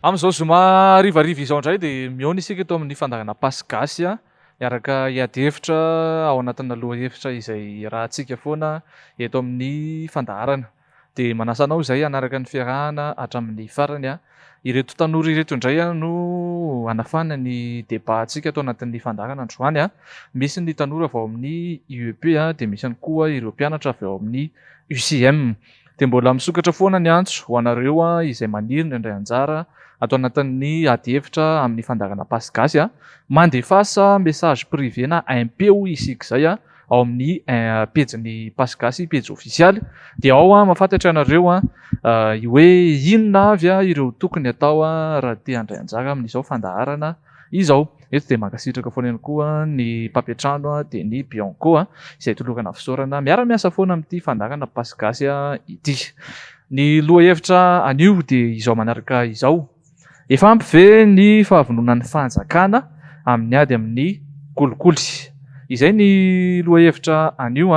Amin'izao zoma harivariva izao indray dia mihaona isika eto amin'ny fandaharana Pasy Gasy hiaraka hiady hevitra ao anatina lohahevitra izay iarahantsika foana eto amin'ny fandaharana. Dia manasa anao izay hanaraka ny fiarahana hatramin'ny farany. Ireto tanora ireto indray no hanafana ny débat-ntsika ato anatin'ny fandaharana androany. Misy ny tanora avy ao amin'ny IEP dia misy ihany koa ireo mpianatra avy ao amin'ny UCM. Dia mbola misokatra foana ny antso ho anareo izay maniry ny handray anjara ato anatin'ny ady hevitra amin'ny fandaharana Pasy Gasy a! Mandefasa message privé na MP hoy isika izay a, ao amin'ny pejin'ny Pasy Gasy, pejy ofisialy. Dia ao mahafantatra ianareo hoe inona avy ireo tokony atao raha te handray anjara amin'izao fandaharana izao. Eto dia mankasitraka foana ihany koa ny mpampiantrano dia ny Bianco izay tolorana fisaorana miara-miasa foana amin'ity fandaharana Pasy Gasy ity. Ny lohahevitra anio dia izao manaraka izao, Efa ampy ve ny fahavononan'ny fanjakana amin'ny ady amin'ny kolikoly? Izay ny lohahevitra anio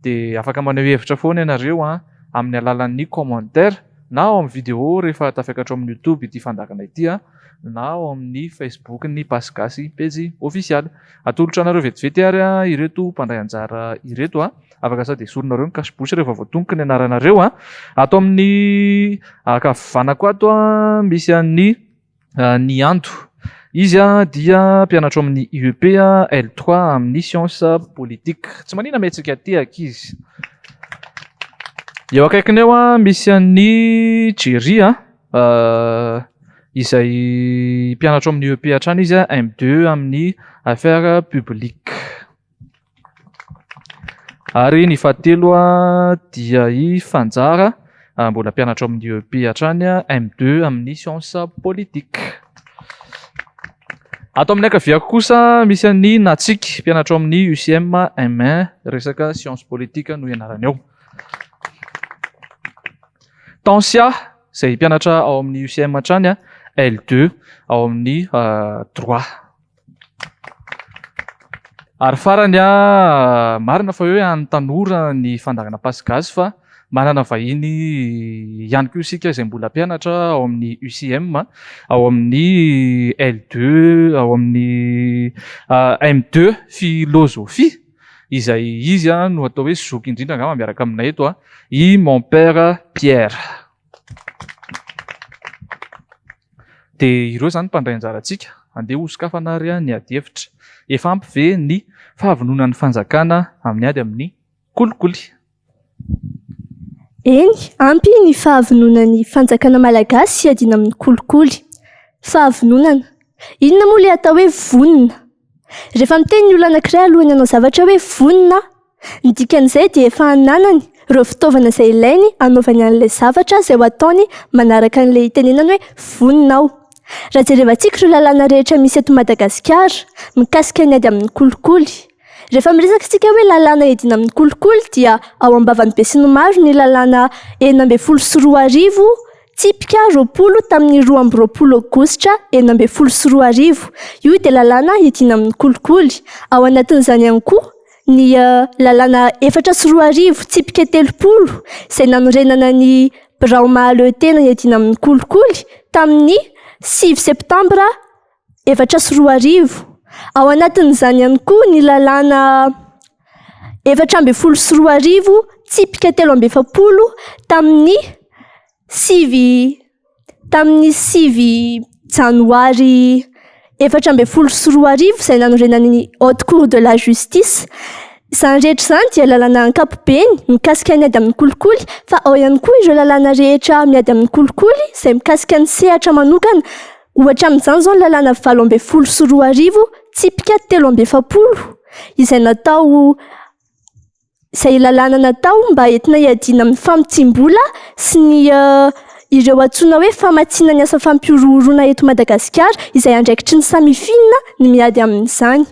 dia afaka maneho hevitra foana ianareo amin'ny alalan'ny commentaire na ao amin'ny vidéo rehefa tafiakatra ao amin'ny youtube ity fandaharana ity na ao amin'ny facebook ny Pasy Gasy pejy ofisialy. Atolotra anareo vetivety ary ireto mpandray anjara ireto. Afaka sady esorinareo ny cache bouche rehefa voatonoko ny anaranareo. Ato amin'ny ankavanako ato misy an'i Ny Ando. Izy dia mpianatra ao amin'ny IEP L3 amin'ny sciences politiques. Tsy manina mihetsika aty ankizy. Eo akaikiny eo misy an'i Jerry izay mpianatra ao amin'ny IEP hatrany izy, M2 amin'ny affaires publiques. Ary ny fahatelo dia i Fanjara, mbola mpianatra ao amin'ny IEP hatrany, M2 amin'ny sciences politiques. Ato amin'ny ankaviako kosa misy an'i Natsiky, mpianatra ao amin'ny UCM M1, resaka sciences politiques no ianarany ao. Tansia, izay mpianatra ao amin'ny UCM hatrany, L2 ao amin'ny droit. Ary farany, marina fa hoe an'ny tanora ny fandaharana Pasy Gasy fa manana vahiny ihany koa isika izay mbola mpianatra ao amin'ny UCM, ao amin'ny L2, ao amin'ny M2 Philosophie, izay izy no atao hoe zoky indrindra angamba miaraka aminay eto, i Mon Père Pierre. Dia ireo izany mpandray anjarantsika. Andeha hosokafana ary ny adihevitra. Efa ampy ve ny fahavononan'ny fanjakana amin'ny ady amin'ny kolikoly? Eny, ampy ny fahavononan'ny fanjakana malagasy hiadiana amin'ny kolikoly. Fahavononana. Inona moa ilay atao hoe vonona? Rehefa miteny ny olona anankiray alohan'ny hanao zavatra hoe vonona aho, Ny dikan'izay dia efa ananany ireo fitaovana izay ilainy hanaovany an'ilay zavatra izay ho ataony manaraka an'ilay itenenany hoe vonona aho. Raha jerevantsika ireo lalàna rehetra misy eto Madagasikara mikasika ny ady amin'ny kolikoly. Rehefa miresaka isika hoe lalàna iadiana amin'ny kolikoly dia ao am-bavan'ny besinimaro ny lalàna 2016 tsipika 20 tamin'ny 22 aogositra 2016. Io dia lalàna iadiana amin'ny kolikoly. Ao anatin'izany ihany koa ny lalàna 2004 tsipika 30 izay nanorenana ny birao mahaleo tena iadiana amin'ny kolikoly tamin'ny 9 septambra 2004. Ao anatin'izany ihany koa ny lalàna 2014 tsipika 43 tamin'ny 9 Tamin'ny 9 janoary 2014 izay nanorenana ny Haute Cour de la Justice. Izany rehetra izany dia lalàna ankapobeny mikasika ny ady amin'ny kolikoly fa ao ihany koa ireo lalàna rehetra miady amin'ny kolikoly izay mikasika ny sehatra manokana. Ohatra amin'izany izao ny lalàna 2018 tsipika 43 izay natao izay lalàna natao mba entina hiadiana amin'ny famotsiam-bola sy ny ireo antsoina hoe famatsiana ny asa fampihorohoroana eto Madagasikara izay andraikitry ny Samifin ny miady amin'izany.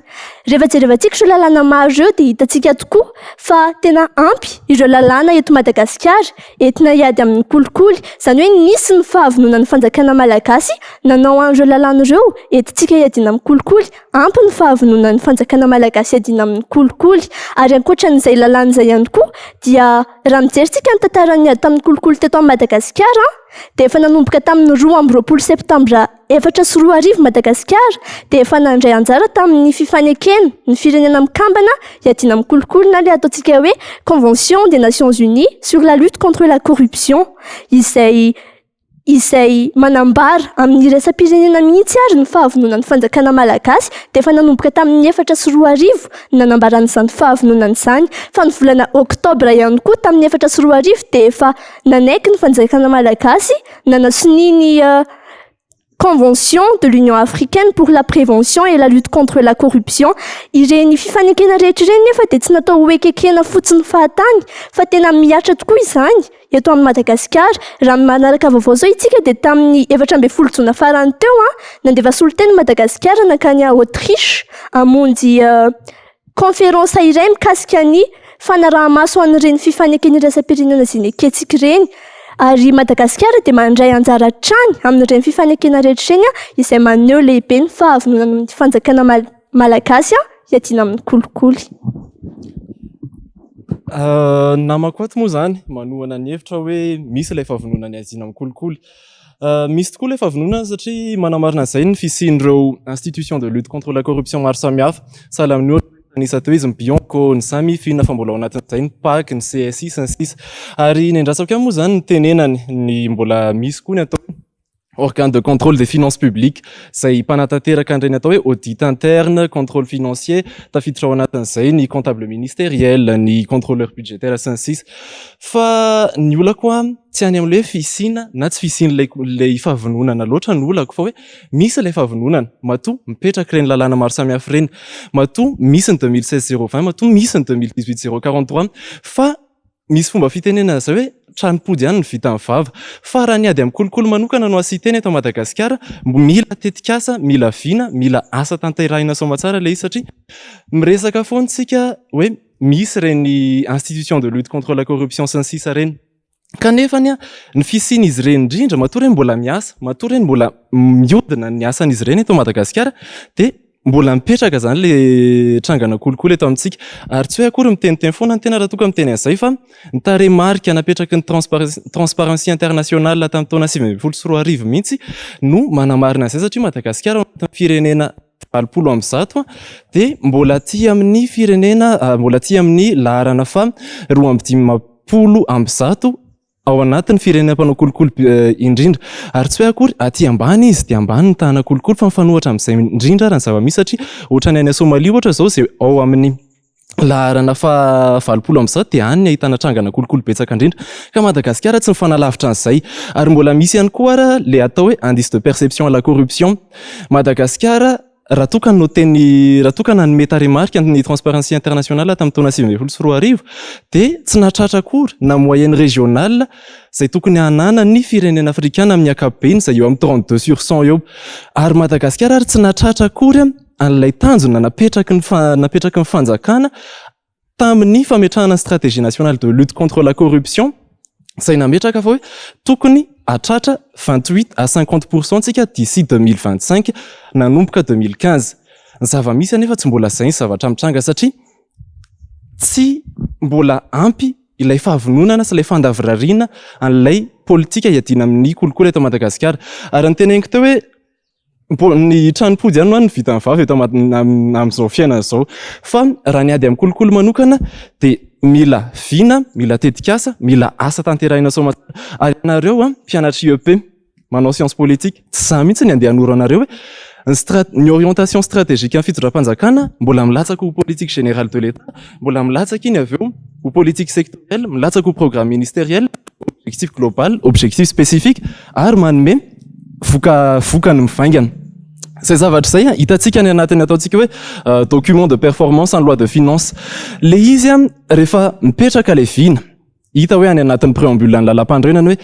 Rehefa jerevantsika ireo lalàna maro ireo dia hitantsika tokoa fa tena ampy ireo lalàna eto Madagasikara entina hiady amin'ny kolikoly. Izany hoe nisy ny fahavononan'ny fanjakana malagasy nanao an'ireo lalàna ireo entintsika hiadiana amin'ny kolikoly. Ampy ny fahavononan'ny fanjakana malagasy hiadiana amin'ny kolikoly. Ary ankoatran'izay lalàna izay ihany koa dia raha mijery isika ny tantaran'ny ady tamin'ny kolikoly teto amin'i Madagasikara dia efa nanomboka tamin'ny 22 septambra 2004 Madagasikara dia efa nandray anjara tamin'ny fifanekena ny firenena mikambana hiadiana amin'ny kolikoly na ilay ataontsika hoe Convention des Nations Unies sur la lutte contre la corruption izay izay manambara amin'ny iraisam-pirenena mihitsy ary ny fahavononan'ny fanjakana malagasy dia efa nanomboka tamin'ny 2004 ny nanambaran'izany fahavononana izany fa ny volana oktobra ihany koa tamin'ny 2004 dia efa nanaiky ny fanjakana malagasy nanasonia ny Convention de l'Union africaine pour la prévention et la lutte contre la corruption. Ireny fifanekena rehetra ireny nefa dia tsy natao ho ekekena fotsiny fahatany fa tena mihatra tokoa izany eto amin'i Madagasikara. Raha ny manaraka vaovao izao isika dia tamin'ny 14 jona farany teo nandefa solontena i Madagasikara nankany Autriche hamonjy conférence iray mikasika ny fanaraha-maso an'ireny fifanekena iraisam-pirenena izay nekentsika ireny. Ary Madagasikara dia mandray anjara hatrany amin'ireny fifanekena rehetra ireny izay maneho lehibe ny fahavononan'ny fanjakana malagasy hiadiana amin'ny kolikoly. Ny namako ato moa izany manohana ny hevitra hoe misy ilay fahavononana hiadiana amin'ny kolikoly. Misy tokoa ilay fahavononana satria manamarina an'izay ny fisian'ireo institution de lutte contre la corruption maro samihafa. Sahala amin'ny ohatra Anisa teo izy ny Bianco, ny Samifin fa mbola ao anatin'izay ny Pac, ny CSI sy ny sisa. Ary ny andrasako ihany moa izany ny tenenany, ny mbola misy koa ny atao hoe organe de contrôle des finances publiques izay mpanatanteraka an'ireny atao hoe audit interne, contrôle financier, tafiditra ao anatin'izay ny comptable ministériel, ny contrôleur budgétaire sy ny sisa. Fa ny olako an, tsy any amin'ilay hoe fisiana na tsy fisian'ilay ilay fahavononana loatra no olako fa hoe misy ilay fahavononana, matoa mipetraka ireny lalàna maro samihafa ireny, matoa misy ny 2016 020, matoa misy ny 2018 043, fa misy fomba fitenenana izay hoe tranom-pody ihany no vitan'ny vava. Fa raha ny ady amin'ny kolikoly manokana no asian-teny eto Madagasikara, mila tetikasa, mila vina, mila asa tanterahina soamatsara ilay izy satria miresaka foana isika hoe misy ireny institution de lutte contre la corruption sy ny sisa ireny. Kanefa anie ny fisian'izy ireny indrindra, matoa ireny mbola miasa, matoa ireny mbola mihodina ny asan'izy ireny eto Madagasikara dia mbola mipetraka izany ilay trangana kolikoly eto amintsika. Ary tsy hoe akory miteniteny foana ny tena raha toa ka miteny an'izay fa ny tarehimarika napetraky ny Transparency International tamin'ny taona 2019 mihitsy no manamarina an'izay satria Madagasikara ao anatin'ny firenena 180 dia mbola aty amin'ny firenena, mbola aty amin'ny laharana faha 152 ao anatin'ny firenena mpanao kolikoly indrindra. Ary tsy hoe akory aty ambany izy dia ambany ny tahana kolikoly fa mifanohitra amin'izay indrindra ary ny zava-misy satria ohatran'ny any Somalia ohatra izao izay ao amin'ny laharana faha 180 dia any ny ahitana trangana kolikoly betsaka indrindra. Ka Madagasikara tsy mifanalavitra an'izay. Ary mbola misy ihany koa ary ilay atao hoe indice de perception à la corruption. Madagasikara Raha toa ka noteny, raha toa ka nanome tarehimarika ny Transparency International tamin'ny taona 2019 dia tsy nahatratra akory na moyenne régionale izay tokony hananan'ny firenena afrikana amin'ny ankapobeny izay eo amin'ny 32 sur 100 eo. Ary Madagasikara ary tsy nahatratra akory an'ilay tanjona napetraky ny napetraky ny fanjakana tamin'ny fametrahana ny stratégie nationale de lutte contre la corruption izay nametraka fa hoe tokony hatratra 28 à 50% tsika d'ici 2025 nanomboka 2015. Ny zava-misy anefa tsy mbola izay ny zavatra mitranga satria tsy mbola ampy ilay fahavononana sy ilay fandavorariana an'ilay politika hiadiana amin'ny kolikoly eto Madagasikara. Ary ny teneniko teo hoe Ny tranom-pody ihany no vitan'ny vava eto amin'izao fiainana izao. Fa raha ny ady amin'ny kolikoly manokana dia mila vina, mila tetikasa, mila asa tanterahina soamantsara. Ary ianareo mpianatra IEP manao science politique, tsy izaho mihitsy ny andeha hanoro anareo hoe ny strat- ny orientation stratégique amin'ny fitondram-panjakana mbola milatsaka ho politique générale de l'État, mbola milatsaka iny avy eo ho politique sectorielle, milatsaka ho programme ministériel, objectif global, objectif spécifique ary manome voka vokany mivaingana. Izay zavatra izay an, hitantsika any anatin'ny ataontsika hoe document de performance en loi de finance. Le izy an, rehefa mipetraka ilay vina, hita hoe any anatin'ny préambule ny lalàmpanorenana hoe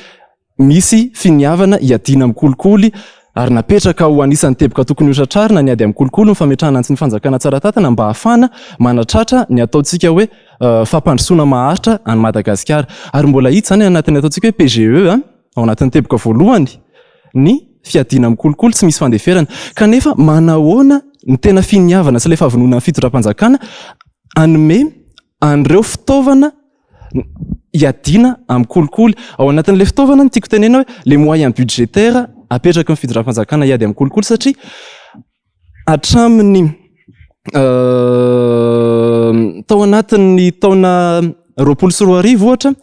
misy finiavana hiadiana amin'ny kolikoly. Ary napetraka ho anisan'ny teboka tokony hotratrarina ny ady amin'ny kolikoly ny fametrahana ny fanjakana tsara tantana mba hahafahana manatratra ny ataontsika hoe fampandrosoana maharitra an'i Madagasikara. Ary mbola hita izany anatin'ny ataontsika hoe PGE ao anatin'ny teboka voalohany ny fiadiana amin'ny kolikoly tsy misy fandeferana. Kanefa manahoana ny tena finiavana sy ilay fahavononan'ny fitondram-panjakana hanome an'ireo fitaovana hiadiana amin'ny kolikoly. Ao anatin'ilay fitaovana no tiako tenenina hoe les moyens budgétaires apetraky ny fitondram-panjakana hiady amin'ny kolikoly satria hatramin'ny tao anatin'ny taona 2020 ohatra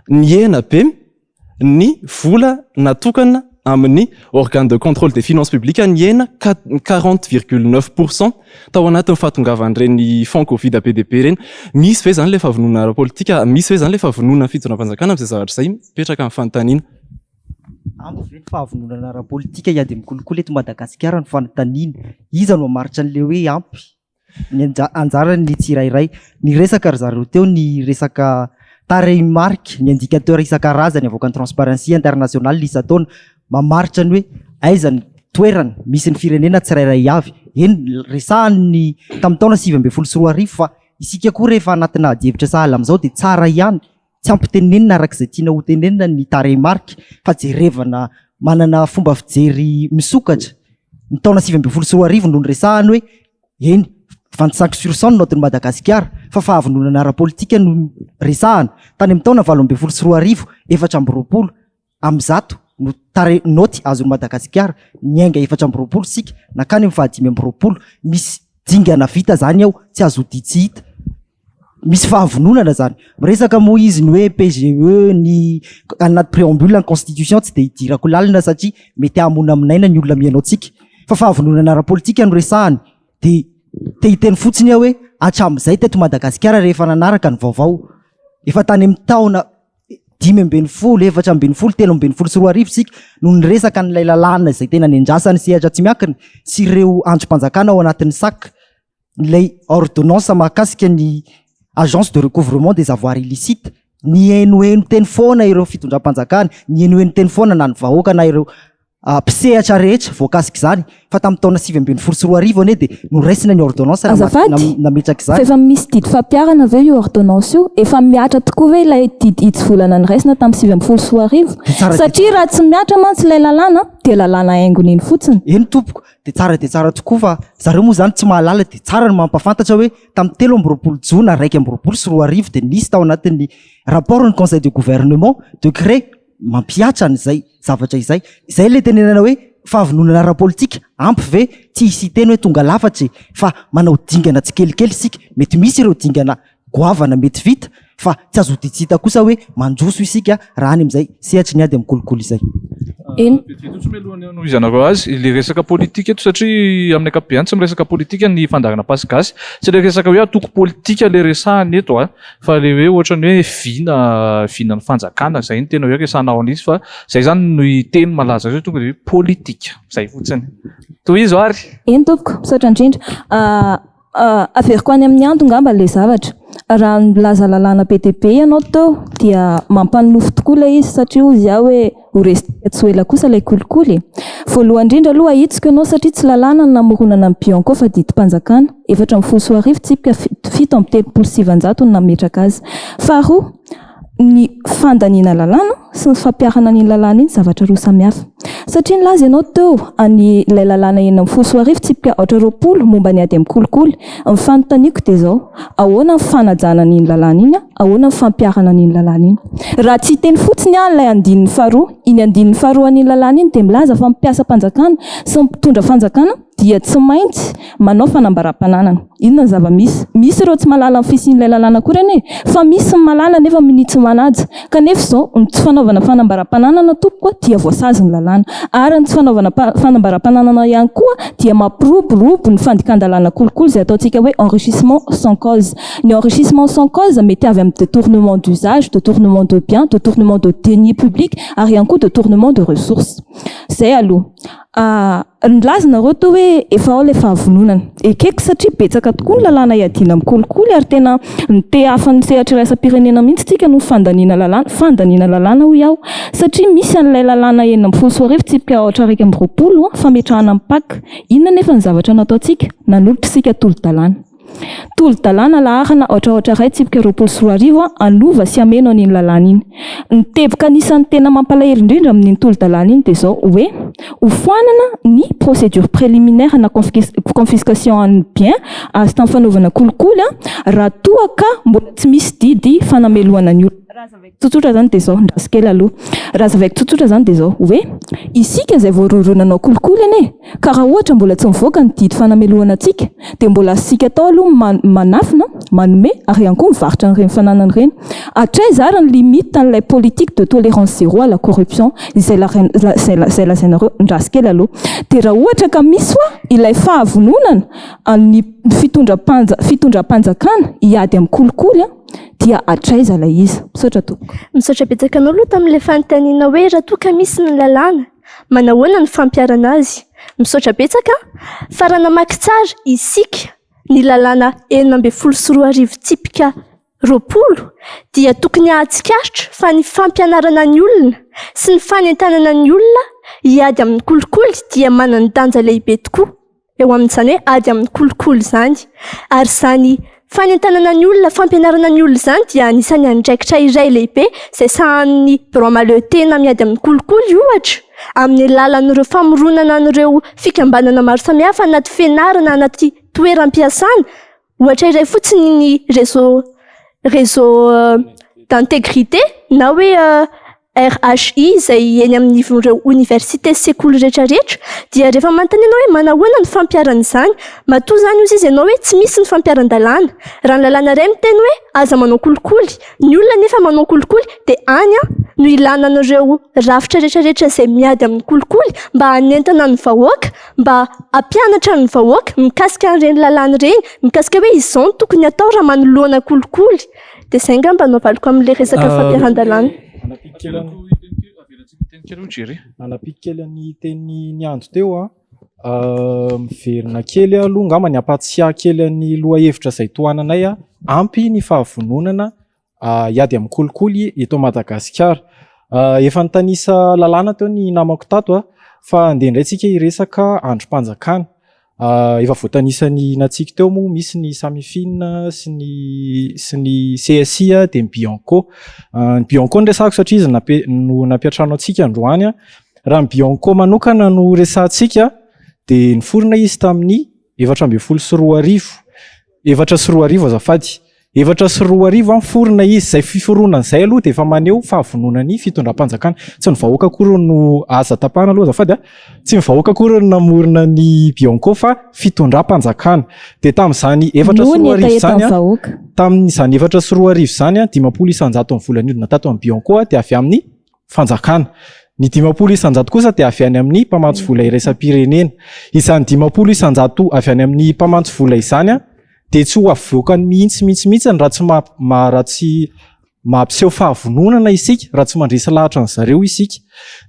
nihena be ny vola natokana amin'ny organe de contrôle des finances publiques nihena 40,9% tao anatin'ny fahatongavan'ireny fonds Covid be dia be ireny. Misy ve izany ilay fahavononana ara-politika? Misy ve izany ilay fahavononan'ny fitondram-panjakana amin'izay zavatra izay? Mipetraka ny fanontaniana. Ampy ve ny fahavononana ara-politika hiady amin'ny kolikoly eto Madagasikara ny fanontaniana. Iza no hamaritra an'ilay hoe ampy? Ny anjaran'ny tsirairay. Niresaka ry zareo teo ny resaka tarehimarika, ny indicateur isan-karazany avoakan'ny Transparency International isan-taona, mamaritra ny hoe aiza ny toerana misy ny firenena tsirairay avy. Eny, resahany ny tamin'ny taona 2019 fa isika koa rehefa anatina adihevitra sahala amin'izao dia tsara ihany, tsy ampitenenina araka izay tiana hotenenina ny tarehimarika fa jerevana manana fomba fijery misokatra. Ny taona 2019 no niresahany hoe Eny, 25 sur 100 ny naotin'i Madagasikara, fa fahavononana ara-politika no resahana. Tany amin'ny taona 2018, 24 amin'ny 100 no tare naoty azon'i Madagasikara, niainga 24 isika, nankany amin'ny faha 25. Misy dingana vita izany ao, tsy azo odian-tsy hita. Misy fahavononana zany. Miresaka moa izy ny hoe PGE, ny anaty préambule ny constitution tsy dia idirako lalina satria mety hahamonamonaina ny olona mihaino antsika. Fa fahavononana ara-politika no resahany. Dia te hiteny fotsiny aho hoe hatramin'izay teto Madagasikara rehefa nanaraka ny vaovao, efa tany amin'ny taona 15, 14, 2013 isika no niresaka an'ilay lalàna izay tena nendrasan'ny sehatra tsy miankina sy ireo andrim-panjakana ao anatin'ny sac. ilay ordonnance mahakasika ny agence de recouvrement des avoirs illicites, nihenoheno teny foana ireo fitondram-panjakana, nihenoheno teny foana na ny vahoaka na ireo mpisehatra rehetra voakasik'izany fa tamin'ny taona 2019 anie dia noraisina ny ordonnance Azafady, nametraka fa izany. efa misy didy fampiharana ve io ordonnance io? Efa mihatra tokoa ve ilay didy hitsivolana noraisina tamin'ny 2019? Dia tsara dia Satria raha tsy mihatra mantsy ilay lalàna dia lalàna haingony iny fotsiny. Eny tompoko, Dia tsara dia tsara tokoa fa zareo moa izany tsy mahalala dia tsara ny mampahafantatra hoe tamin'ny 23 jona 2021 dia nisy tao anatin'ny rapport ny conseil de gouvernement décret mampihatra an'izay zavatra izay. Izay ilay tenenana hoe fahavononana ara-politika ampy ve? Tsy hisy hiteny hoe tonga lafatra e! Fa manao dingana tsikelikely isika, mety misy ireo dingana goavana mety vita fa tsy azo odian-tsy hita kosa hoe mandroso isika raha any amin'izay sehatry ny ady amin'ny kolikoly izay. Eny. Vetivety fotsiny mialohan'ny hanohizanareo azy, ilay resaka politika eto satria amin'ny ankapobeny tsy miresaka politika ny fandaharana Pasy Gasy, tsy ilay resaka hoe antoko politika ilay resahana eto a, fa ilay hoe ohatran'ny hoe vina, vinan'ny fanjakana, izay no tena hoe resahana ao an'izy fa izay izany no teny malaza azy hoe tonga dia hoe politika, izay fotsiny. Tohizo ary. Eny tompoko, misaotra indrindra. Averiko any amin'ny ando ngamba ilay zavatra. Raha nilaza lalàna be dia be ianao teo dia mampanonofy tokoa ilay izy satria hozy aho hoe ho resintsika tsy ho ela kosa ilay kolikoly e. Voalohany indrindra aloha ahitsiko ianao satria tsy lalàna ny namoronana ny Bianco fa didim-panjakana. 2014 tsipika 937 no nametraka azy. Faharoa, ny fandaniana lalàna sy ny fampiharana an'iny lalàna iny zavatra roa samihafa. Satria nilaza ianao teo any ilay lalàna 2016 tsipika aotra 20 momba ny ady amin'ny kolikoly. Ny fanontaniako dia izao, ahoana ny fanajana an'iny lalàna iny, ahoana ny fampiharana an'iny lalàna iny? Raha tsy hiteny fotsiny aho ilay andininy faharoa, iny andininy faharoa an'iny lalàna iny dia milaza fa ny mpiasam-panjakana sy ny mpitondra fanjakana dia tsy maintsy manao fanambaram-pananana. Inona ny zava-misy? Misy ireo tsy mahalala ny fisian'ilay lalàna akory anie, fa misy ny mahalala nefa minia tsy manaja. Kanefa izao, ny tsy fanaovana fanambaram-pananana tompoko dia voasazin'ny lalàna. Ary ny tsy fanaovana fanambaram-pananana ihany koa dia mampiroborobo ny fandikan-dalàna kolikoly izay ataontsika hoe enrichissement sans cause. Ny enrichissement sans cause mety avy amin'ny detournement d'usage, detournement de biens, detournement de deniers publics ary ihany koa detournement de ressources. Zay aloha. Nilaza nareo teo hoe efa ao ilay fahavononana. Ekeko satria betsaka tokoa ny lalàna iadiana amin'ny kolikoly ary tena nitehafan'ny sehatra iraisam-pirenena mihitsy tsika noho fandaniana lalàna, fandaniana lalàna hoy aho, satria misy an'ilay lalàna 2016 tsipika aotra 21 fametrahana ny PAC. Inona anefa ny zavatra nataontsika? Nanolotra isika tolo-dalàna. Tolo-dalàna laharana aotra aotra iray tsipika 2020 hanova sy hameno an'iny lalàna iny. Ny teboka anisan'ny tena mampalahelo indrindra amin'iny tolo-dalàna iny dia izao hoe hofoanana ny procédure préliminaire na confiscation an'ny bien azo tamin'ny fanaovana kolikoly raha toa ka mbola tsy misy didy fanamelohana ny olona. Raha hazavaiko tsotsotra izany dia izao, andraso kely aloha. Raha hazavaiko tsotsotra izany dia izao hoe isika izay voarohirohy nanao kolikoly anie ka raha ohatra mbola tsy mivoaka ny didy fanamelohana antsika dia mbola azontsika atao aloha ny manafina, manome ary ihany koa mivarotra an'ireny fananana ireny. Hatraiza ary ny limite an'ilay politique de tolérance zéro à la corruption izay izay lazainareo? Andraso kely aloha. Dia raha ohatra ka misy hoa ilay fahavononana an'ny fitondram-panja fitondram-panjakana hiady amin'ny kolikoly an, dia hatraiza ilay izy? Misaotra tompoko. Misaotra betsaka anao aloha tamin'ilay fanontaniana hoe raha toa ka misy ny lalàna, manahoana ny fampiharana azy? Misaotra betsaka fa raha namaky tsara isika ny lalàna 2016 tsipika 20 dia tokony hahatsikaritra fa ny fampianarana ny olona sy ny fanentanana ny olona hiady amin'ny kolikoly dia manan-danja lehibe tokoa eo amin'izany hoe ady amin'ny kolikoly izany. Ary izany fanentanana ny olona, fampianarana ny olona izany dia anisan'ny andraikitra iray lehibe izay sahanin'ny birao mahaleo tena miady amin'ny kolikoly ohatra, amin'ny alalan'ireo famoronana an'ireo fikambanana maro samihafa anaty fianarana, anaty toeram-piasana. Ohatra iray fotsiny ny réseau réseau d'intégrité na hoe RHI izay eny amin'ny ivon'ireo oniversite sy sekoly rehetrarehetra dia rehefa manontany ianao hoe manahoana ny fampiharana izany, matoa izany hozy izy ianao hoe tsy misy ny fampiharan-dalàna. Raha ny lalàna iray miteny hoe aza manao kolikoly, ny olona nefa manao kolikoly dia any no ilana an'ireo rafitra rehetrarehetra izay miady amin'ny kolikoly mba hanentana ny vahoaka, mba hampianatra ny vahoaka mikasika an'ireny lalàna ireny, mikasika hoe izao no tokony atao raha manoloana kolikoly. Dia izay angamba no avaliko amin'ilay resaka fampiharan-dalàna. Hanampiko kely an'ny tenin'i Niandro teo an, miverina kely aloha angamba ny hampatsiahy kely an'ny lohahevitra izay tohananay an, ampy ny fahavononana hiady amin'ny kolikoly eto Madagasikara. Efa nitanisa lalàna teo ny namako tato fa andeha indray tsika hiresaka andrim-panjakana. Efa voatanisan'i Natsiky teo moa misy ny Samifin sy ny sy ny CSI dia ny Bianco. Ny Bianco no resahako satria izy nampe- no nampiantrano antsika androany. Raha ny Bianco manokana no resahantsika dia niforona izy tamin'ny 2014. 2004 azafady. 2004 an, forona izy, izay fiforonana izay aloha dia efa maneho fahavononan'ny fitondram-panjakana. Tsy ny vahoaka akory no, aza tapahana aloha azafady a, tsy ny vahoaka akory no namorona ny Bianco fa fitondram-panjakana. Dia tamin'izany 2004 izany an, tamin'izany 2004 izany an, 50% ny vola nihodina tato amin'ny Bianco dia avy amin'ny fanjakana. Ny 50% kosa dia avy any amin'ny mpamatsy vola iraisam-pirenena. Izany 50% avy any amin'ny mpamatsy vola izany an, dia tsy ho avoakany mihitsy mihitsy mihitsy raha tsy raha tsy mampiseho fahavononana isika, raha tsy mandresy lahatra an zareo isika.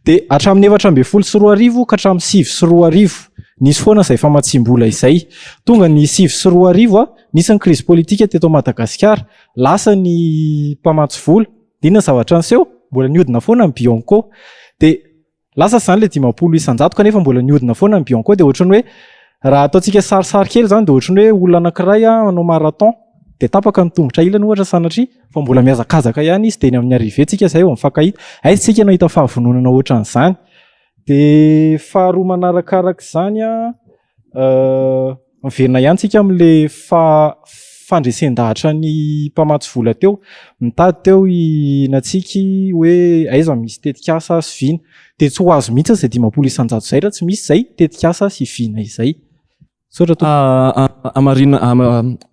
Dia hatramin'ny 2014 ka hatramin'ny 2009, nisy foana izay famatsiam-bola izay. Tonga ny 2009, nisy ny krizy politika teto Madagasikara, lasa ny mpamatsy vola, dia inona ny zavatra niseho? Mbola nihodina foana ny Bianco. Dia Lasa izany ilay 50% kanefa mbola nihodina foana ny Bianco dia ohatran'ny hoe raha ataontsika sarisary kely izany dia ohatran'ny hoe olona anankiray hanao marathon dia tapaka ny tongotra ilany ohatra sanatria fa mbola mihazakazaka ihany izy dia eny amin'ny arrivée tsika izay vao mifankahita. Aiza tsika no hahita fahavononana ohatran'izany? Dia faharoa manarakaraka izany an, Miverina ihany tsika amin'ilay fandresen-dahatra ny mpamatsy vola teo. Nitady teo i Natsiky hoe aiza misy tetikasa sy vina. Dia tsy ho azo mihitsy izay 50% izay raha tsy misy izay tetikasa sy vina izay. Misaotra tompoko. Hamarina,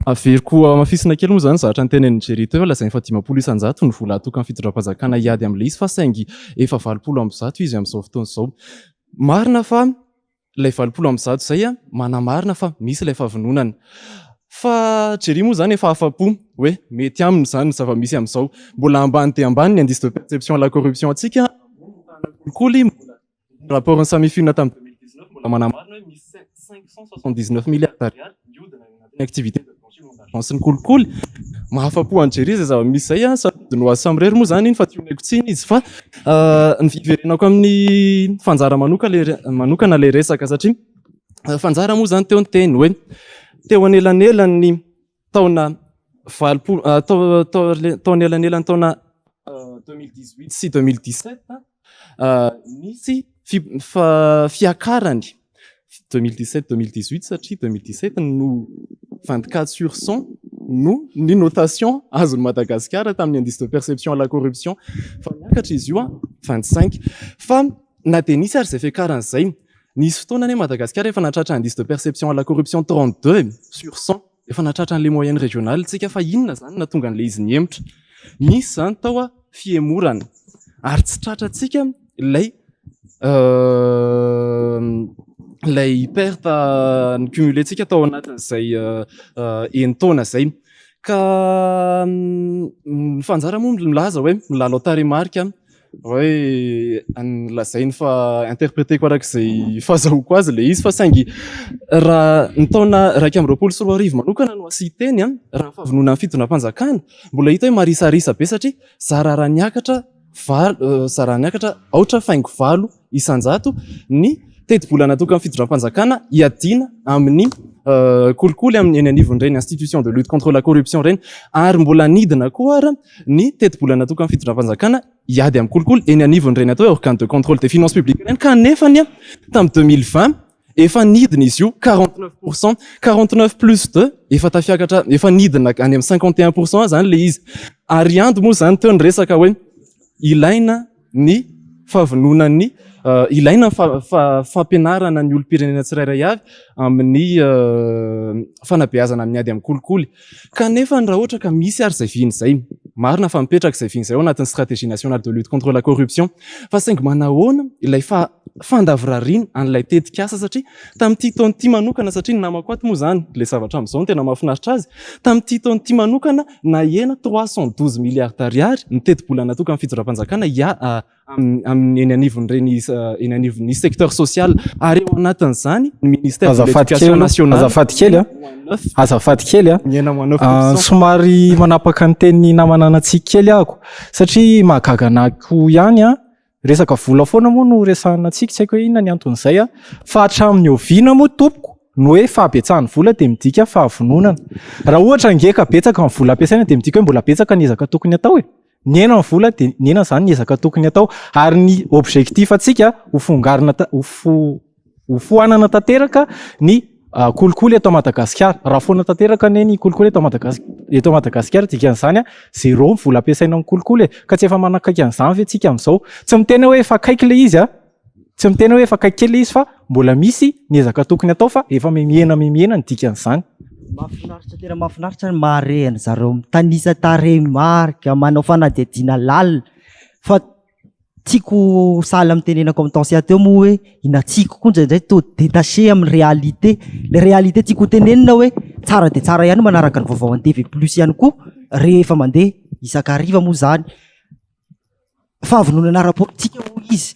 averiko hamafisina kely moa izany zavatra notenenin'i Jerry teo, lazainy fa 50% ny vola atokan'ny fitondram-panjakana hiady amin'ilay izy fa saingy efa 180 izy amin'izao fotoana izao. Marina fa Ilay 180 izay manamarina fa misy ilay fahavononana. Fa Jerry moa izany efa afa-po hoe mety aminy izany ny zava-misy amin'izao. Mbola ambany dia ambany ny indice de perception à la corruption antsika, ambony ny tahana kolikoly, mbola Rapport ny Samifin tamin'ny 2019 mbola manamarina hoe misy 579 milliards d'ariary mihodina ao anatin'ny activité de blanchiment d'argent sy ny kolikoly. Mahafa-po an'i Jerry izay zava-misy izay an, sady no azy samirery moa izany iny fa tsy omeko tsiny izy fa ny fiverenako amin'ny fanjara manoka le manokana le resaka satria fanjara moa izany teo ny teny hoe teo anelanelan'ny taona 80, tao anelanelan'ny taona 2018 sy 2017 nisy fiakarany 2017 2018 satria 2017 no 24 sur 100 no ny notation azon'i Madagasikara tamin'ny indice de perception à la corruption, fa miakatra izy io a 25. Fa na dia nisy ary izay fiakarana izay, nisy fotoana anie Madagasikara efa nahatratra indice de perception à la corruption 32 sur 100, efa nahatratra an'ilay moyenne régionale tsika. Fa inona zany nahatonga an'ilay izy nihemotra? Misy zany tao a fihemorana ary tsy tratrantsika ilay perte nicumulé-ntsika tao anatin'izay 6 taona zay. Ka ny fanjara moa milaza hoe milalao tarehimarika, hoe lazainy fa interpréteko arak'izay fahazahoako azy le izy. Fa saingy raha ny taona 2021 manokana no asiteny a, raha ny fahavononan'ny fitondram-panjakana mbola hita hoe marisarisa be, satria zara raha niakatra 8, zara raha niakatra 8,8% ny tetibola natokan'ny fitondram-panjakana hiadiana amin'ny kolikoly amin'ny eny anivon'ireny institution de lutte contre la corruption ireny. Ary mbola nidina koa ara ny tetibola natokan'ny fitondram-panjakana hiady amin'ny kolikoly eny anivon'ireny atao hoe organe de contrôle des finances publiques ireny, kanefany a tamin'ny 2020 efa nidina izy io 49%. 49 plus 2 efa tafiakatra, efa nidina any amin'ny 51% zany le izy. Ary ando moa zany teo ny resaka hoe ilaina ny fahavononan'ny, ilaina fampianarana ny olom-pirenena tsirairay avy amin'ny fanabeazana amin'ny ady amin'ny kolikoly. Kanefa ny raha ohatra ka misy ary izay vina izay, marina fa mipetraka izay vina izay ao anatin'ny stratégie nationale de lutte contre la corruption, fa saingy manahoana ilay fandavorariana an'ilay tetikasa? Satria tamin'ity taona ity manokana, satria ny namako ato moa zany le zavatra amin'izao no tena mahafinaritra azy, tamin'ity taona ity manokana nahena 312 milliards d'ariary ny tetibola natokan'ny fitondram-panjakana ia amin'ny eny anivon'ireny, eny anivon'ny secteur social, ary eo anatin'izany ny ministère de l'éducation nationale. Azafady kely a, azafady kely a. Miaina ho 9%. Somary manapaka ny teny namana anatsika kely ahako, satria mahagaga anako ihany a, resaka vola foana moa no resahana antsika, tsy haiko hoe inona ny anton'izay a. Fa hatramin'ny oviana moa tompoko no hoe fahabetsahan'ny vola dia midika fahavononana? Raha ohatra nge ka betsaka ny vola ampiasaina, dia midika hoe mbola betsaka ny ezaka tokony atao e. Nihena ny vola dia nihena zany ny ezaka tokony atao. Ary ny objectif antsika ho fongarina, ho foanana tanteraka ny kolikoly eto Madagasikara. Raha foana tanteraka anie ny kolikoly eto Madagasikara, dikan'izany a zéro ny vola ampiasaina amin'ny kolikoly e. Ka tsy efa manakaiky an'izany ve tsika amin'izao? Tsy miteny hoe efa akaiky le izy a, tsy miteny hoe efa akaiky kely le izy, fa mbola misy ny ezaka tokony atao, fa efa mihena mihena ny dikan'izany. Mahafinaritra, tena mahafinaritra ny mahare an zareo mitanisa tarehimarika, manao fanadihadiana lalina. Fa tiako sahala amin'ny tenenako amin'ny Tansia teo moa hoe inatsiko koa indraindray toa détaché amin'ny réalité. Le réalité tiako ho tenenina hoe tsara dia tsara ihany manaraka ny vaovao an'ny TV Plus ihany koa rehefa mandeha isan-kariva moa zany. Fahavononana ara-politika hoy izy,